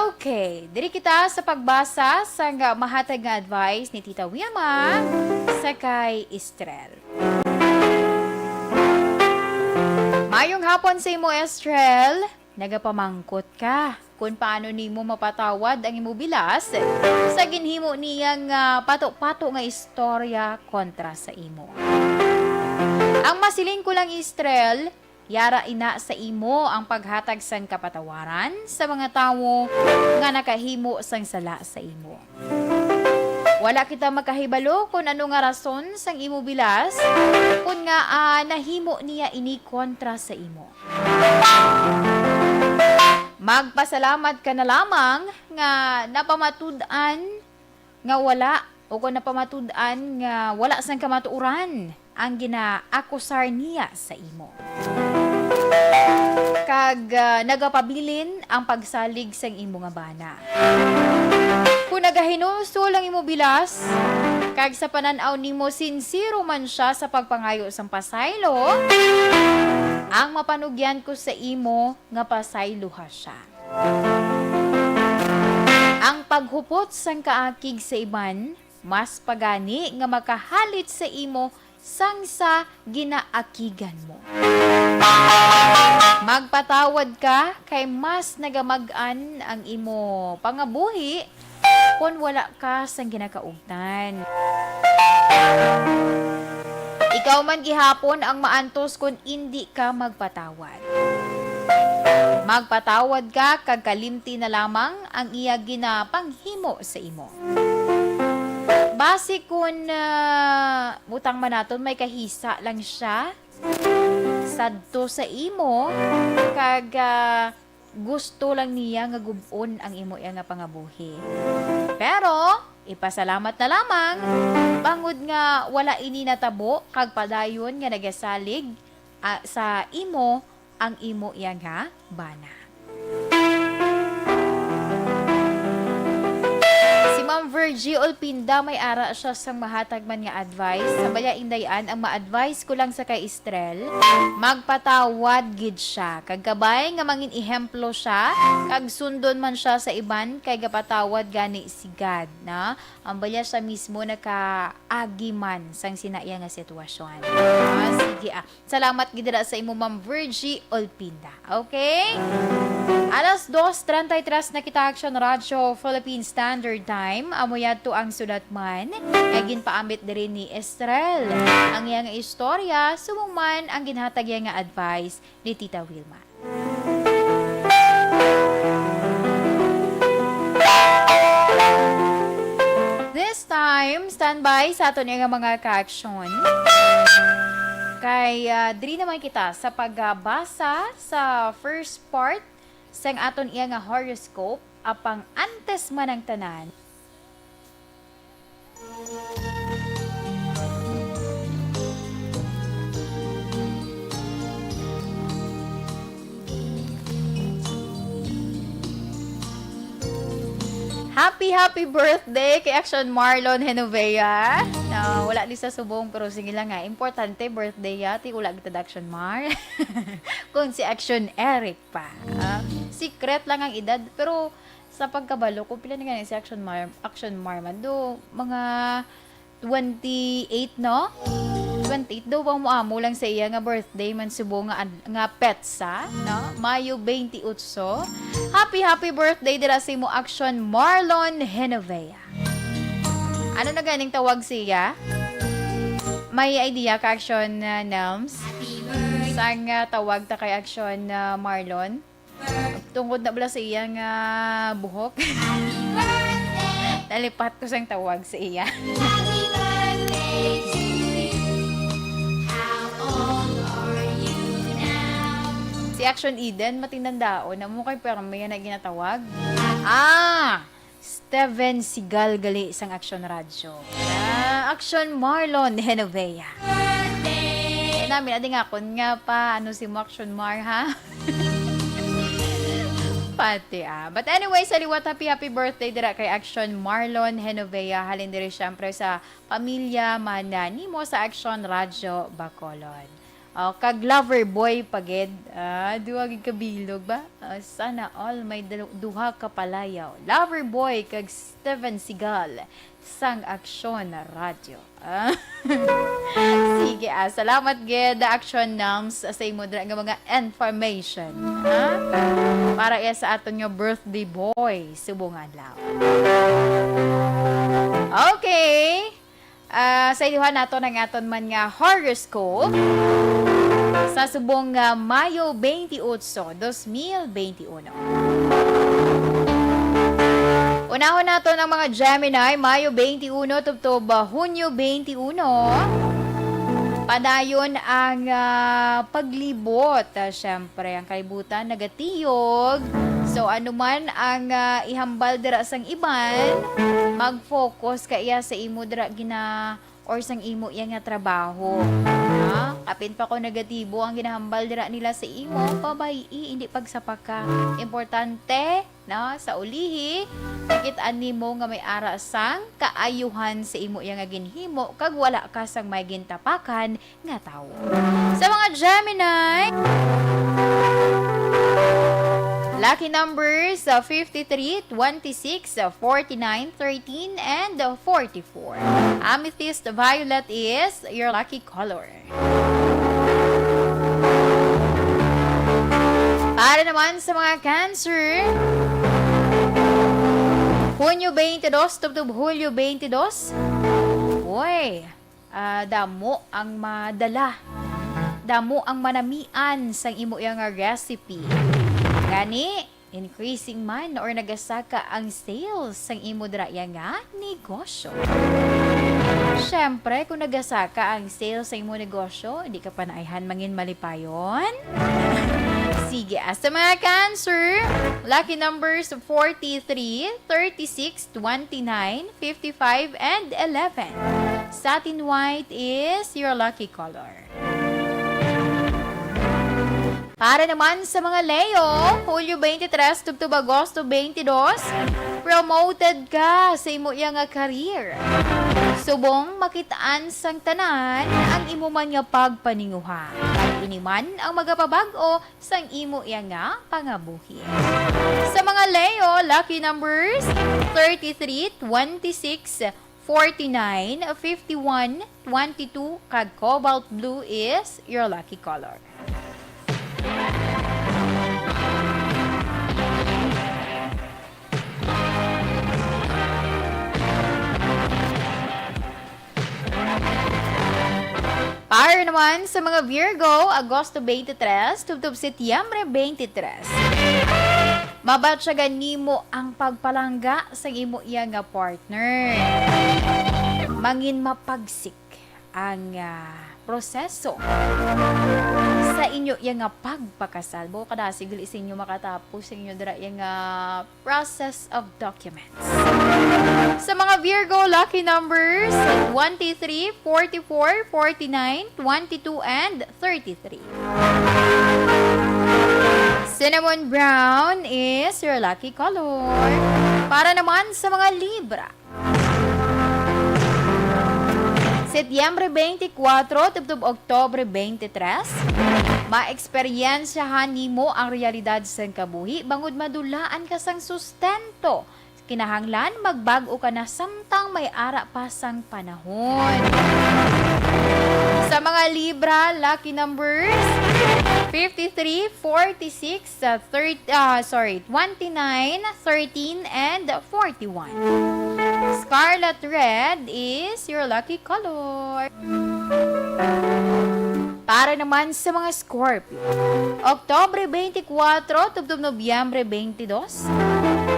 Okay, diri kita sa pagbasa sang mahatag nga advice ni Tita Wilma sa kay Estrel. Mayong hapon sa imo, Estrel. Nagapamangkot ka kon paano nimo mapatawad ang imo bilas sa ginhimo niya nga pato-pato nga istorya kontra sa imo. Ang masiling ko lang, Estrel, Yara ina sa imo ang paghatag sang kapatawaran sa mga tawo nga nakahimo sang sala sa imo. Wala kita makahibalo kon ano nga rason sang imo bilas, kon ngaa nahimo niya ini kontra sa imo. Magpasalamat ka na lamang nga napamatud-an nga wala, o kon napamatud-an nga wala sang kamatuoran ang ginaakusar niya sa imo. Kag, ah, nagapabilin ang pagsalig sang imo nga bana. Kon nagahinulsol ang imo bilas, kag sa panan-aw nimo sinsero man sia sa pagpangayo sang pasaylo, ang mapanugyan ko sa imo nga pasayloha sia. Ang paghupot sang kaakig sa iban, mas pa gani nga makahalit sa imo sang sa ginaakigan mo. Magpatawad ka, kay mas nagamag-an ang imo pangabuhi kon wala ka sang ginakaugtan. Ikaw man gihapon ang maantos kon indi ka magpatawad. Magpatawad ka kag kalimti na lamang ang iya ginapanghimo sa imo. Basi kon, ah, butang man naton, may kahisa lang sia sadto sa imo, kag, ah, gusto lang niya nga gub-on ang imo iya nga pangabuhi. Pero ipasalamat na lamang, bangod nga wala ini natabo, kag padayon nga nagasalig, ah, sa imo ang imo iya nga bana. Si Ma'am Virgie Olpinda, may ara siya sang mahatag man nga advice. Sa baya, Inday Ann, ang ma-advise ko lang sa kay Estrel, magpatawad gid sia. Kag kabay nga mangin ehemplo sia, kag sundon man sia sa iban, kay gapatawad gani si God, na? Ang baya siya mismo nakaagi man sang sina iya nga sitwasyon. Ah, sige, ah. Salamat gid dira sa imo, Ma'am Virgie Olpinda. Okay? Alas dos treinta y tres na kita, Action Radio Philippine Standard Time. Amo yadto ang sulat man nga ginpaambit diri ni Estrel. Ang iya nga istorya, subong man ang ginhatag iya nga advice ni Tita Wilma. This time, standby sa aton nga mga ka-aksyon. Kay, ah, diri naman kita sa pagbasa sa first part sang aton iya nga horoscope, apang antes man ang tanan, Happy, happy birthday kay Action Marlon Genovea. Na wala ni sa subong, pero sige lang nga. Importante, birthday ya. Ti wala kita da Action Mar. Kung si Action Eric pa. Ah, secret lang ang edad. Pero sa pagkabalo ko, pila na gani si Action Mar, Action Mar man? Do, mga twenty-eight, no? Twenty-eight daw ba mo amo lang sa iya nga birthday man subo nga ad-, nga petsa, no? Mayo twenty-eight. Happy, happy birthday dira sa imo Action Marlon Genovea. Ano na ganing tawag siya? May idea ka, Action, uh, Nelms? Sang, uh, tawag ta kay Action, uh, Marlon? Tungod na bala sa iya nga buhok. Nalipat ko sang tawag sa iya. Si Action Eden, matinandaon na mo kay permi na ginatawag. Ah! Steven Sigal gali sang Action Radyo. Ah, Action Marlon Genovea. Eh, namin, adi nga akon nga pa, ano si mo Action Mar, ha? Pati, ah. But anyway, sa liwat, happy, happy birthday dira kay Action Marlon Genovea. Halin diri, syempre, sa pamilya man, ah, nimo sa Action Radyo Bacolod. Oh, kag lover boy pa gid. Ah, duha gid ka bilog ba? Ah, sana all may dal-, duha ka palayaw. Lover boy kag Steven Seagal sang Aksyon Radyo. Ah. Sige, ah, salamat gid, Action Nams, sa imo dira nga mga information, ha? Para iya sa aton nga birthday boy subong adlaw. Okay. Ah, sa iluhan nato ang aton man nga horoscope. sa subong nga Mayo twenty-eight, dos mil twenty-one. Unahon naton ang mga Gemini, Mayo twenty-one tubtob, ah, Hunyo twenty-one. Padayon ang, ah, paglibot. Ah, syempre, ang kalibutan nagatiyog. So, ano man ang, ah, ihambal dira sang iban, mag-focus ka iya sa imo dira gina-, or sang imo iya nga trabaho. Ha? Kapin pa kon negatibo ang ginahambal dira nila sa imo, pabay-i, hindi pagsapaka. Importante, no, sa ulihi, nakit-an nimo nga may ara sang kaayuhan sa imo iya nga ginhimo, kag wala ka sang may gintapakan nga tawo. Sa mga Gemini, lucky numbers, uh, fifty-three, twenty-six, uh, forty-nine, thirteen, and, uh, forty-four. Amethyst violet is your lucky color. Para naman sa mga Cancer, Hunyo twenty-two tubtob Hulyo twenty-two. Uy, ah, damo ang madala. Damo ang manamian sang imo iya nga recipe. Gani, increasing man or nagasaka ang sales sang imo dira iya nga negosyo. Siyempre, kung nagasaka ang sales sa imo negosyo, di ka pa naayhan mangin malipayon. Sige, as sa mga Cancer, lucky numbers forty-three, thirty-six, twenty-nine, fifty-five, and eleven. Satin white is your lucky color. Para naman sa mga Leo, Hulyo twenty-three tubtob Agosto twenty-two, promoted ka sa imo iya nga career. Subong makit-an sang tanan ang imo man nga pagpaninguha. Kag ini man ang magapabag-o sang imo iya nga pangabuhi. Sa mga Leo, lucky numbers thirty-three, twenty-six, forty-nine, fifty-one, twenty-two, kag cobalt blue is your lucky color. Para naman sa mga Virgo, Agosto twenty-three tubtob Setyembre twenty-three. Mabatyagan nimo ang pagpalangga sa imo iya nga partner. Mangin mapagsik ang, ah, proseso sa inyo iya nga pagpakasal. Buo ka na, siguro sa inyo makatapos sa inyo dira iya nga process of documents. Sa mga Virgo, lucky numbers twenty-three, forty-four, forty-nine, twenty-two, and thirty-three. Cinnamon brown is your lucky color. Para naman sa mga Libra, Setyembre twenty-four tubtob Oktobre twenty-three, maeksperyensyahan nimo ang realidad sang kabuhi bangod madulaan ka sang sustento. Kinahanglan magbag-o ka na samtang may ara pa sang panahon. Sa mga Libra, lucky numbers fifty-three, forty-six, uh, thirty, ah, sorry, twenty-nine, thirteen, and forty-one. Scarlet red is your lucky color. Para naman sa mga Scorpio, Oktobre twenty-four tubtob Nobyembre twenty-two,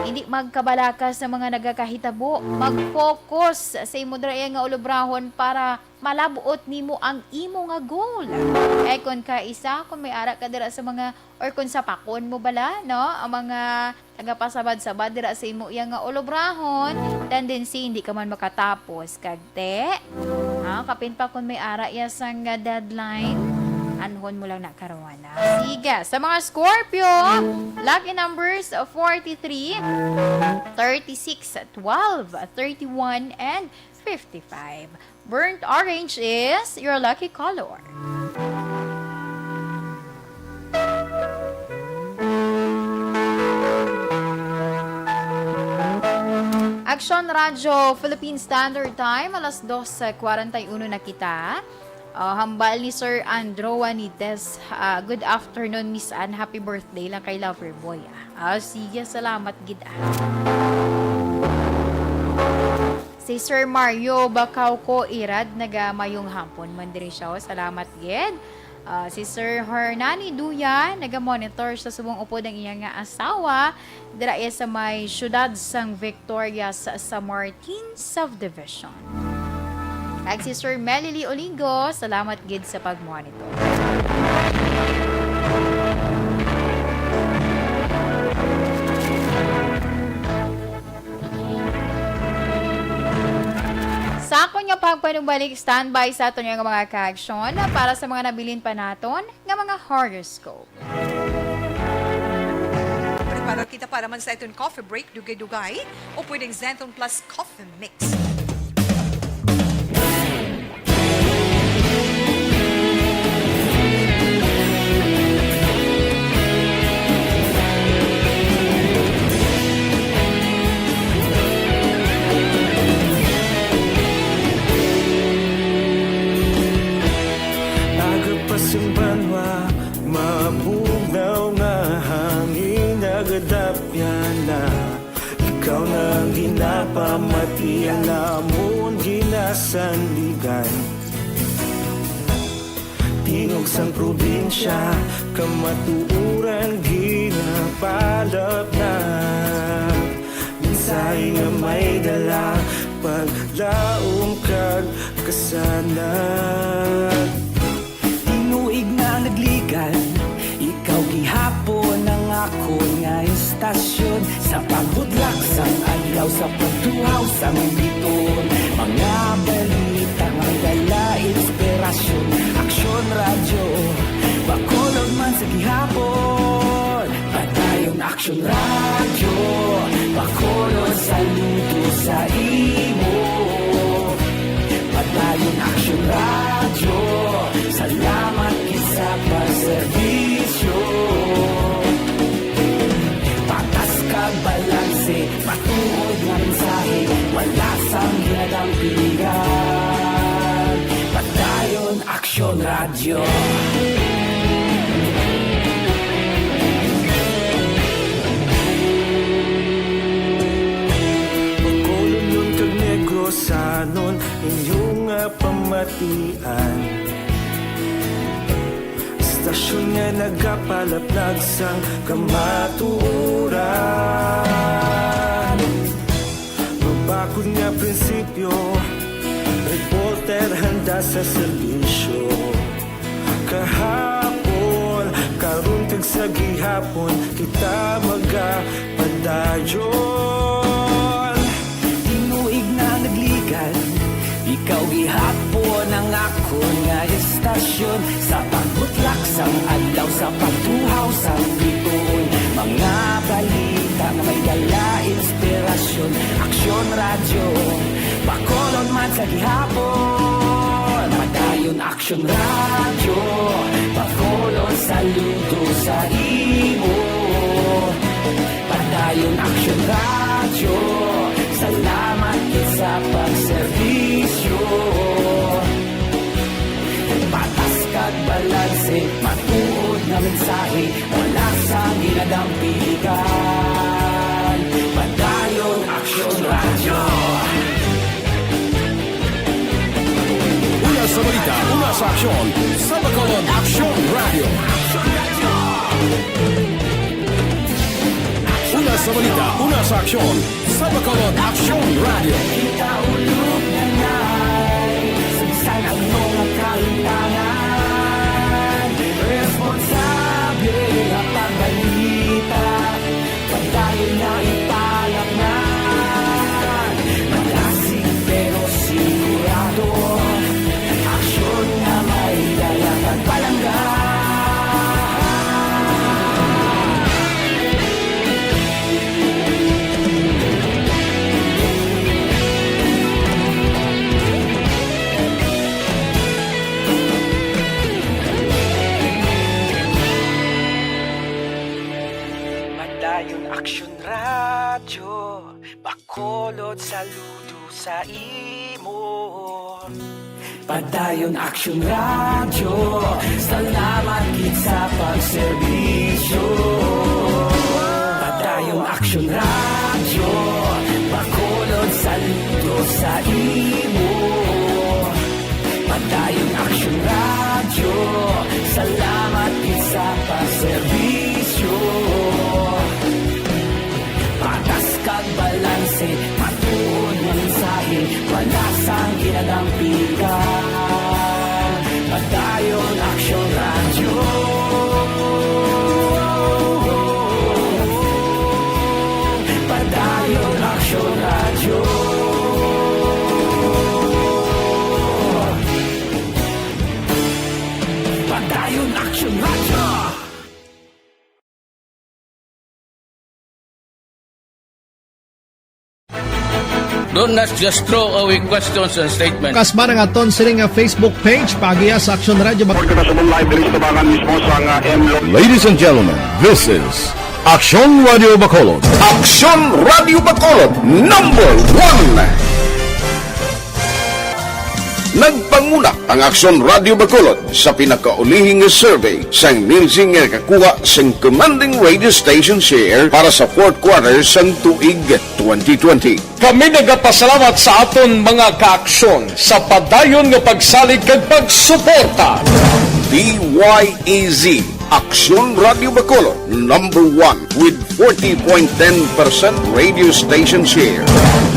hindi magkabalaka sa mga nagakahitabo. Mag-focus sa imo dira nga ulobrahon para malab-ot nimo ang imo nga goal. Kay kon kaisa, kung may ara ka dira sa mga, or kung sapakon mo bala, no, ang mga nagapasabad-sabad dira sa imo iya nga ulobrahon, tendency hindi ka man makatapos. Kag te, ha, kapin pa kung may ara iya sang, ah, deadline, anhon mo lang na karon, ha. Sige, sa mga Scorpio, lucky numbers forty-three, thirty-six, twelve, thirty-one, and fifty-five. Burnt orange is your lucky color. Aksyon Radyo Philippine Standard Time, alas dos kwarenta y uno na kita. Ah, hambal ni Sir Andro Juanides, ah, "Good afternoon, Miss Anne. Happy birthday lang kay Lover Boy, ah." Ah, sige, salamat gid, ah. Si Sir Mario Bacauco Irad, naga mayong hapon man diri siya. Oh, salamat gid. Ah, si Sir Hernani Duya, naga-monitor sa subong upod ang iya nga asawa dira iya sa may siyudad sang Victorias sa Martin Subdivision. Kag si Sir Melily Oligo, salamat gid sa pag-monitor. Sa akon nga pagpanumbalik, standby sa aton nga mga kaaksyon para sa mga nabilin pa naton nga mga horoscope. Preparo kita para man sa aton coffee break, dugay-dugay, o pwedeng Zenton Plus Coffee Mix. Aga pa sing banwa, mabugnaw nga hangin nagadapyan na. Ikaw na ang ginapamati, ang amon ginasandigan. Tingog sang probinsya, kamatuoran ginapalapnap. Mensahe nga may dala, paglaom kag kasanag. Tinuig na nagligan, ikaw gihapon ang akon nga istasyon. Sa pagbudlak sang adlaw, sa pagtuhaw sang biton, mga balita nga may dala inspirasyon. Aksyon Radyo, Bacolod man sa gihapon. Padayon Aksyon Radyo, Bacolod, saludo sa imo. Padayon Aksyon Radyo, salamat gid sa pagserbisyo. Patas kag balanse, matuod nga mensahe, wala sang ginadampigan. Padayon Aksyon Radyo. Bacolodnon kag Negrosanon, inyo nga pamatian. Istasyon nga nagapalaplag sang kamatuoran. Mabakod nga prinsipyo, reporter handa sa serbisyo. Kahapon, karon kag sa gihapon, kita magapadayon. Tinuig na nagligan, ikaw gihapon ang akon nga istasyon. Sa pagbutlak sang adlaw, sa pagtuhaw sang bituon, mga balita nga may dala inspirasyon. Aksyon Radyo, Bacolod man sa gihapon. Padayon Aksyon Radyo, Bacolod, saludo sa imo. Padayon Aksyon Radyo, salamat gid sa pagserbisyo. Patas kag balanse, matuod nga mensahe, wala sang ginadampigan. Padayon Aksyon Radyo. Una sa balita, una sa aksyon, sa Bacolod Aksyon Radyo. Una sa balita, una sa aksyon, sa Bacolod Aksyon Radyo. Kita ulog na nay, sa bisan ang mga kahitangan, responsable nga pagbalita. Padayon nga ipalapngan, malasig pero sigurado. Aksyon nga may dala kag palangga. Padayon Aksyon Radyo, Bacolod, saludo sa imo. Padayon Aksyon Radyo, salamat gid sa pagserbisyo. Padayon Aksyon Radyo, Bacolod, saludo sa imo. Padayon Aksyon Radyo, sa Don't not just throw away questions and statements. Kasbara nga aton sini nga Facebook page, paagiha sa Aksyon Radio Bak- Report kita sa buong live diri sa Tabangan mismo sa nga M Lo- Ladies and gentlemen, this is Aksyon Radio Bacolod. Aksyon Radio Bacolod, number one. Nagpanguna ang Aksyon Radio Bacolod sa pinakaulihi nga survey sang Nielsen nga nakakuha sang commanding radio station share para sa fourth quarter sang tuig twenty twenty. Kami nagapasalamat sa aton mga kaaksyon sa padayon nga pagsalig kag pagsuporta. D Y E Z, Aksyon Radio Bacolod, number one with forty point ten percent radio station share.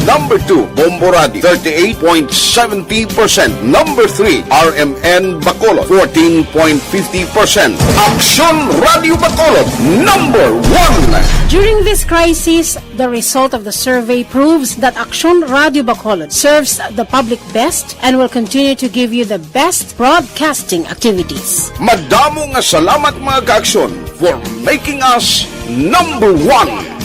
Number two, Bombo Radio, thirty-eight point seventy percent. Number three, R M N Bacolod, fourteen point fifty percent. Aksyon Radio Bacolod, number one. During this crisis, the result of the survey proves that Aksyon Radio Bacolod serves the public best and will continue to give you the best broadcasting activities. Madamo nga salamat, mga kaaksyon, for making us number one.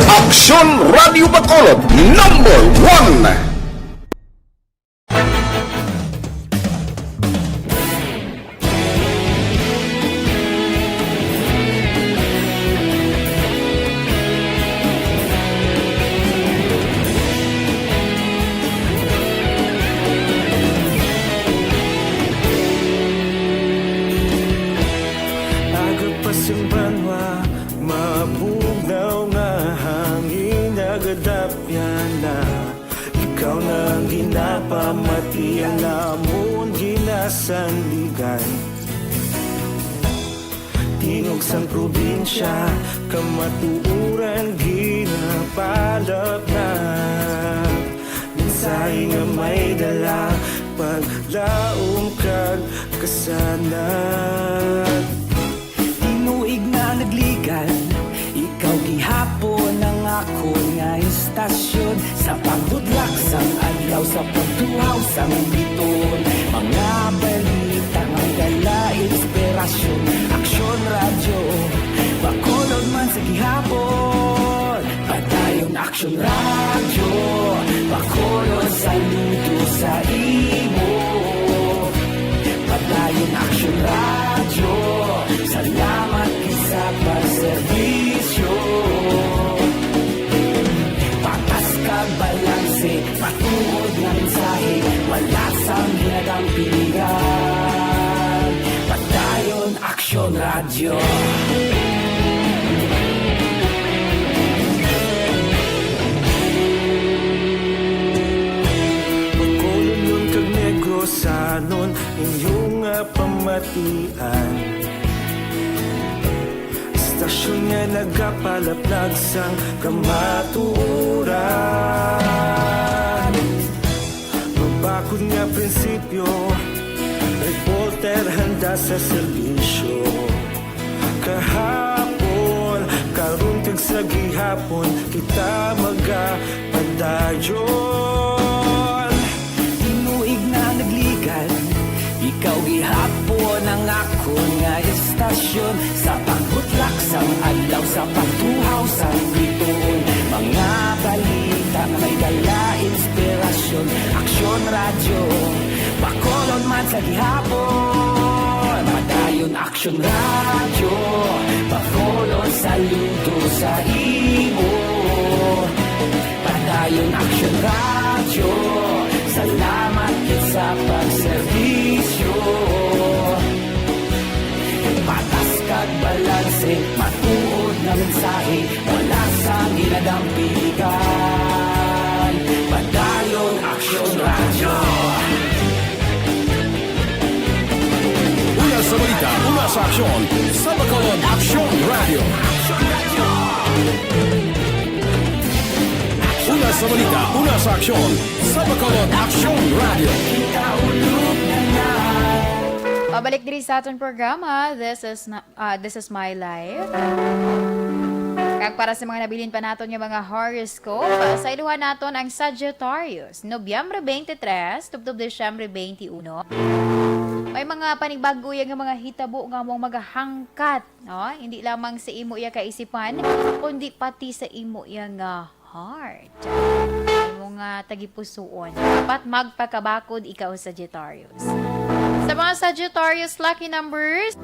Aksyon Radio Bacolod, number one. Aga pa sing banwa, mabugnaw nga hangin, nagadapyan na. Ikaw na ang ginapamati, ang amon ginasandigan. Tingog sang probinsya, kamatuoran ginapalapnat. Mensahe nga may dala, paglaom kag kasanag. Tinuig na nagligan, ikaw gihapon ang akon nga istasyon. Sa pagbutlak sang adlaw, sa pagtuhaw sang biton, mga balita nga dala inspirasyon. Aksyon Radyo, Bacolod man sa gihapon. Padayon Aksyon Radyo, Bacolod, saludo sa imo. Padayon Aksyon Radyo, salamat gid sa pagserbisyo. Patas kag balanse, matuod nga mensahe, wala sang ginadampigan. Padayon Aksyon Radyo. Bacolodnon kag Negrosanon, inyo nga pamatian. Istasyon nga nagapalaplag sang kamatuoran. Mabakod nga prinsipyo, reporter handa sa serbisyo. Kahapon, karon kag sa gihapon, kita magapadayon. Tinuig na nagligan, ikaw gihapon ang akon nga istasyon. Sa pagbutlak sang adlaw, sa pagtuhaw sang biton, mga balita nga may dala inspirasyon. Aksyon Radyo, Bacolod man sa gihapon. Padayon Aksyon Radyo, Bacolod, saludo sa imo. Padayon Aksyon Radyo, salamat gid sa pagserbisyo. Patas kag balanse, matuod nga mensahe, wala sang ginadampigan. Padayon Aksyon Radyo. Una sa balita, una sa aksyon, sa Bacolod Aksyon Radyo. Una sa balita, una sa aksyon, sa Bacolod Aksyon Radyo. Pabalik diri sa aton programa. This is na, ah, This is My Life. Kag para sa mga nabilin pa naton nga mga horoscope, ah, sa iluhan naton ang Sagittarius, Nobyembre twenty-three tubtob Disyembre twenty-one. May mga panibag-o ya nga mga hitabo nga among magahangkat, no? Hindi lamang sa imo ya kaisipan, kundi pati sa imo ya nga heart. Imong mga tagipusoon. Dapat magpakabakod ikaw, Sagittarius. Sa mga Sagittarius, lucky numbers,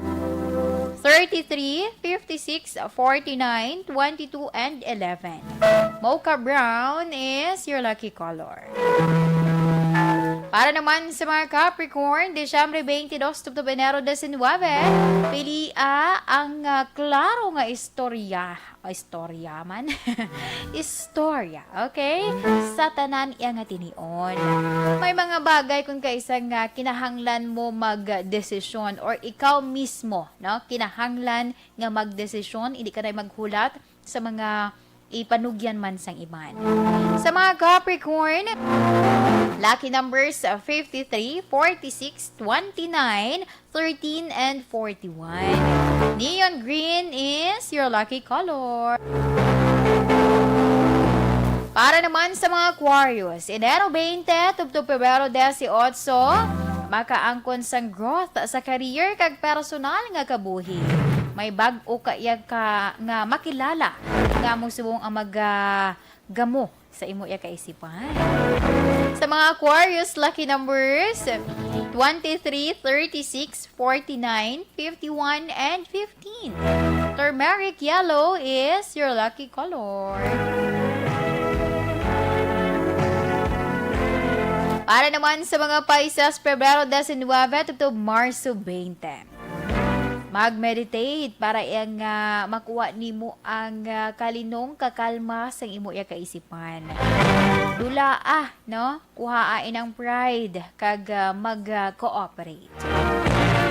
thirty-three, fifty-six, forty-nine, twenty-two, and eleven. Mocha brown is your lucky color. Para naman sa mga Capricorn, Disyembre twenty-two tubtob Enero diecinuebe, pilia ang, ah, klaro nga istorya. O istorya man. Istorya, okay? Sa tanan iya nga tinion. May mga bagay kung kaisa nga kinahanglan mo magdesisyon or ikaw mismo, no? Kinahanglan nga magdesisyon, hindi ka na maghulat sa mga ipanugyan man sang iban. Sa mga Capricorn, lucky numbers, uh, fifty-three, forty-six, twenty-nine, thirteen, and forty-one. Neon green is your lucky color. Para naman sa mga Aquarius, Enero twenty tubtob Pebrero dieciocho, makaangkon sang growth sa career kag personal nga kabuhi. May bag-o ka iya ka nga makilala nga amo subong ang mag, ah, gamo sa imo iya kaisipan. Sa mga Aquarius, lucky numbers, twenty-three, thirty-six, forty-nine, fifty-one, and fifteen. Turmeric yellow is your lucky color. Para naman sa mga Pisces, Pebrero diecinuebe tubtob Marso twenty. Mag-meditate para iyang, ah, makuha nimo ang, ah, kalinong kakalma sang imo iya kaisipan. Dulaa, no? Kuhaa inang pride kag, ah, mag, ah, cooperate.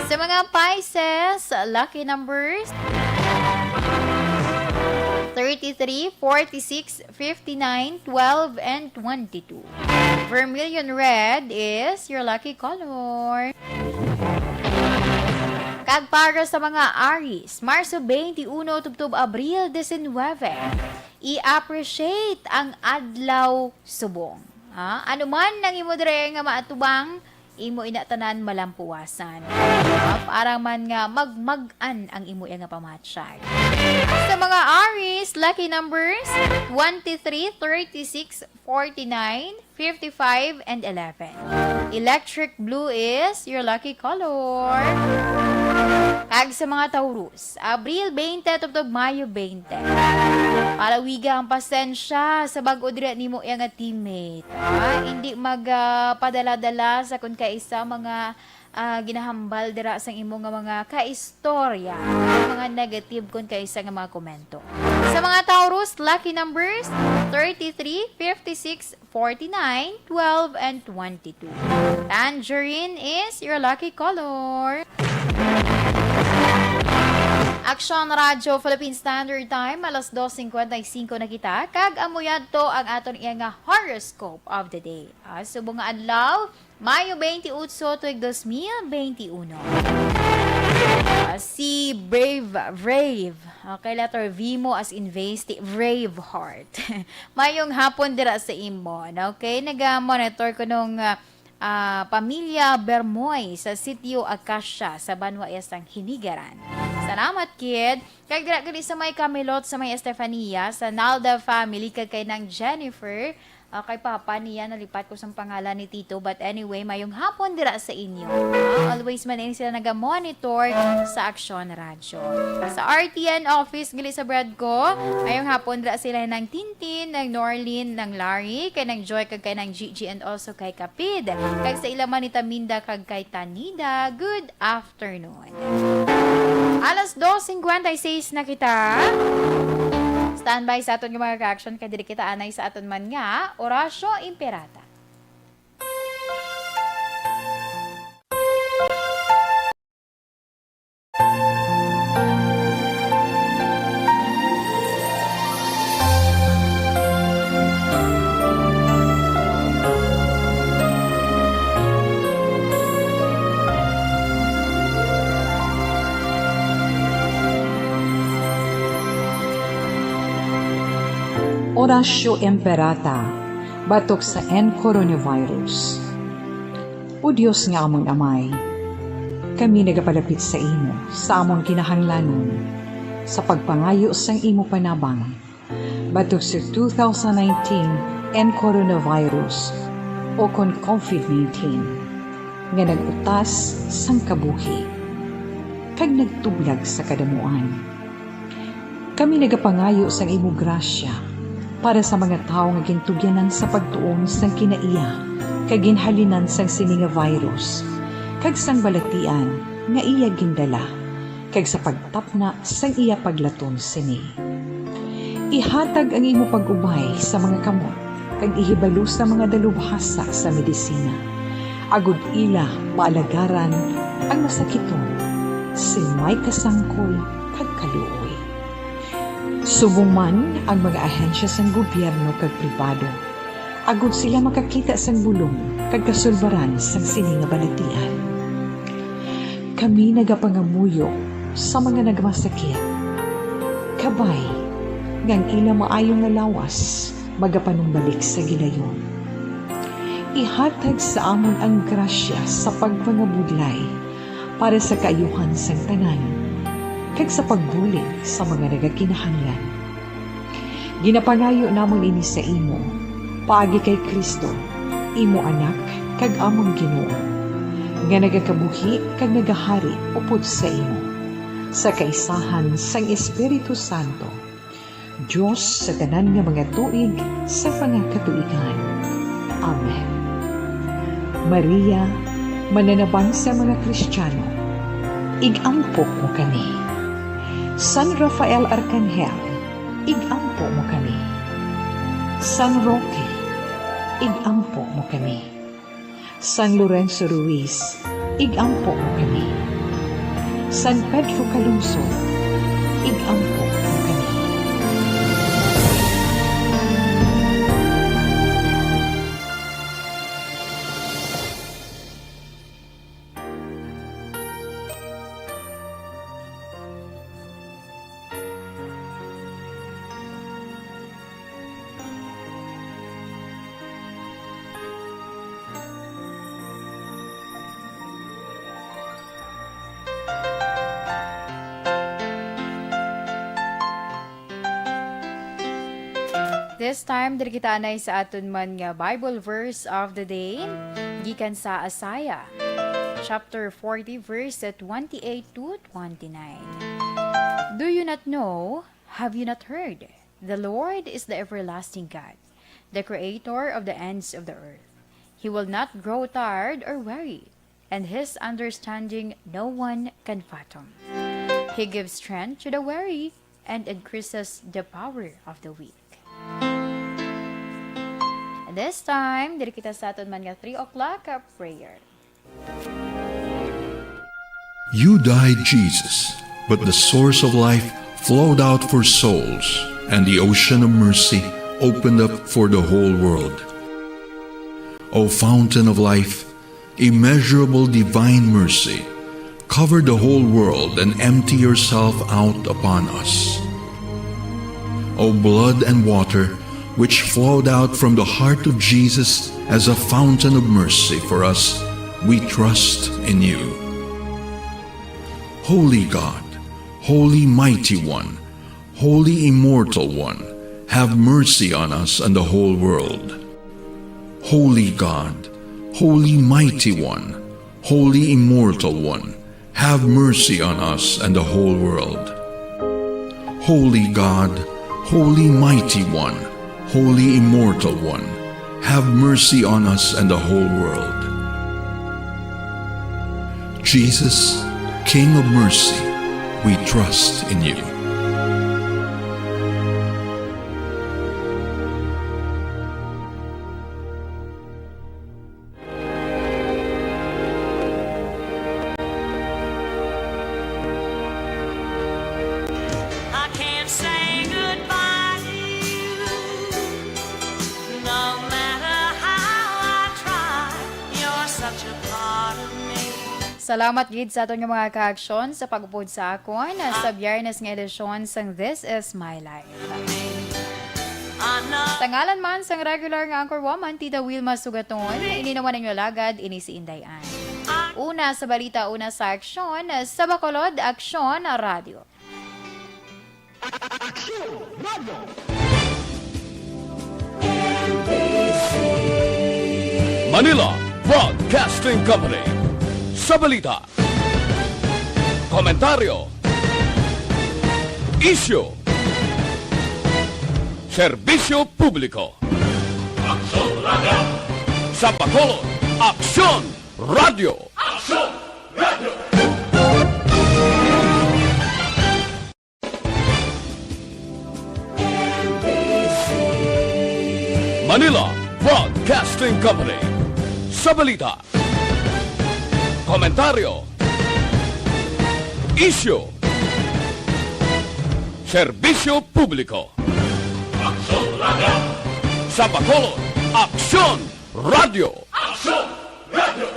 Sa mga Pisces, lucky numbers, thirty-three, forty-six, fifty-nine, twelve, and twenty-two. Vermilion red is your lucky color. Kag para sa mga Aries, Marso twenty-one tubtob Abril diecinuebe, i-appreciate ang adlaw subong. Ha? Ano man ang imo dire nga maatubang, imo ina tanan malampuwasan. Ha? Para man nga magmag-an ang imo iya nga pamatyag. Sa mga Aries, lucky numbers, twenty-three, thirty-six, forty-nine, fifty-five, and eleven. Electric blue is your lucky color. Kag sa mga Taurus, Abril twenty tubtob Mayo twenty. Palawiga ang pasensya sa bag-o dira nimo iya nga teammate. Ah, hindi mag, ah, padala-dala sa kun kaisa mga ah, ginahambal dira sang imo nga mga kaistorya, mga negative kon kaisa nga mga komento. Sa mga Taurus, lucky numbers, thirty-three, fifty-six, forty-nine, twelve, and twenty-two. Tangerine is your lucky color. Aksyon Radyo Philippine Standard Time, alas dos cincuenta y cinco na kita, kag amo yadto ang aton iya nga horoscope of the day. Ah, subong nga adlaw, Mayo twenty-eight, tuig dos mil twenty-one. Ah, si Brave, Brave. Okay, letter V mo as in Vasty, Brave Heart. Mayong hapon dira sa imo, no? Okay, naga-monitor ko nung, ah, ah, pamilya Bermoy sa Sitio Acacia sa Banwa Estang Hinigaran. Salamat, kid. Kag dira gali sa may Camelot, sa may Estefania, sa Nalda family, kag kay Nang Jennifer, ah, kay Papa niya, nalipat ko sang pangalan ni Tito. But anyway, mayong hapon dira sa inyo. Ah, always man ini sila naga-monitor sa Aksyon Radyo. Sa R T N office, gali sa Bradco, mayong hapon dira sila Nang Tintin, Nang Norlin, Nang Larry, kay Nang Joy, kag kay Nang Gigi, and also kay Kapid. Kag sa ila man ni Taminda, kag kay Tanida, good afternoon. Alas dos cincuenta y seis na kita. Standby sa aton nga mga ka-action kay diri kita anay sa aton man nga Orasyo Imperata. Orasyo Imperata, batok sa N coronavirus. O Dios nga amon Amay, kami nagapalapit sa imo sa amon kinahanglanon sa pagpangayo sang imo panabang. Batok sa two thousand nineteen and coronavirus, o kon covid nineteen, nga nag-utas sang kabuhi kag nagtublag sa kadamuan. Kami nagapangayo sang imo grasya para sa mga tawo nga gintugyanan sa pagtuon sang kinaiya kag ginhalinan sang sini nga virus kag sang balatian nga iya gindala, kag sa pagtapna sang iya paglaton sini. Ihatag ang imo pag-ubay sa mga kamot kag ihibalo sa mga dalubhasa sa medisina, agod ila maalagaran ang masakiton sing may kasangkol kag kaluoy. Subong man ang mga ahensya sang gobyerno kag pribado, agod sila makakita sang bulong kag kasulbaran sang sini nga balatian. Kami nagapangamuyo sa mga nagmasakit, kabay nga ang ila maayo nga lawas magapanumbalik sa gilayon. Ihatag sa amon ang grasya sa pagpangabudlay para sa kaayuhan sang tanan, kag sa pagbulig sa mga nagakinahanglan. Ginapangayo namon ini sa imo, paagi kay Cristo, imo Anak kag amon Ginoo, nga nagakabuhi kag nagahari upod sa imo, sa kaisahan sang Espiritu Santo, Dios sa tanan nga mga tuig sa mga katuigan. Amen. Maria, mananabang sa mga Kristiyano, ig-ampo mo kami. San Rafael Arcangel, ig-ampo mo kami. San Roque, ig-ampo mo kami. San Lorenzo Ruiz, ig-ampo mo kami. San Pedro Calungsod, ig-ampo mo kami. This time, diri kita anay sa aton man nga Bible verse of the day, gikan sa Isaiah, chapter forty, verse twenty-eight to twenty-nine. Do you not know? Have you not heard? The Lord is the everlasting God, the creator of the ends of the earth. He will not grow tired or weary, and his understanding no one can fathom. He gives strength to the weary and increases the power of the weak. And this time, diri kita sa aton man nga three o'clock, uh, prayer. You died, Jesus, but the source of life flowed out for souls, and the ocean of mercy opened up for the whole world. O fountain of life, immeasurable divine mercy, cover the whole world and empty yourself out upon us. O blood and water, which flowed out from the heart of Jesus as a fountain of mercy for us, we trust in you. Holy God, Holy Mighty One, Holy Immortal One, have mercy on us and the whole world. Holy God, Holy Mighty One, Holy Immortal One, have mercy on us and the whole world. Holy God, Holy Mighty One, Holy Immortal One, have mercy on us and the whole world. Jesus, King of mercy, we trust in you. I can't say goodbye to you, no matter how I try. You're such a part of me. Salamat gid sa aton nga mga kaaksyon sa pag-upod sa akon sa Biyernes nga edisyon sang This Is My Life. Sa ngalan man sang regular nga anchor woman, Tita Wilma Sugaton, ini naman ang inyo alagad, ini si Inday Ann. Una sa balita, una sa aksyon, sa Bacolod Aksyon Radio. Aksyon Radio. Manila Broadcasting Company. Sa balita, komentaryo, isyu, serbisyo publiko. Aksyon Radio. Sa Bacolod, Aksyon Radio. Aksyon Radio. Manila Broadcasting Company. Sa balita, komentaryo, isyu, serbisyo publiko. Aksyon Radio. Sa Bacolod, Aksyon Radio. Aksyon Radio.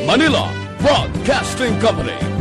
Manila Broadcasting Company.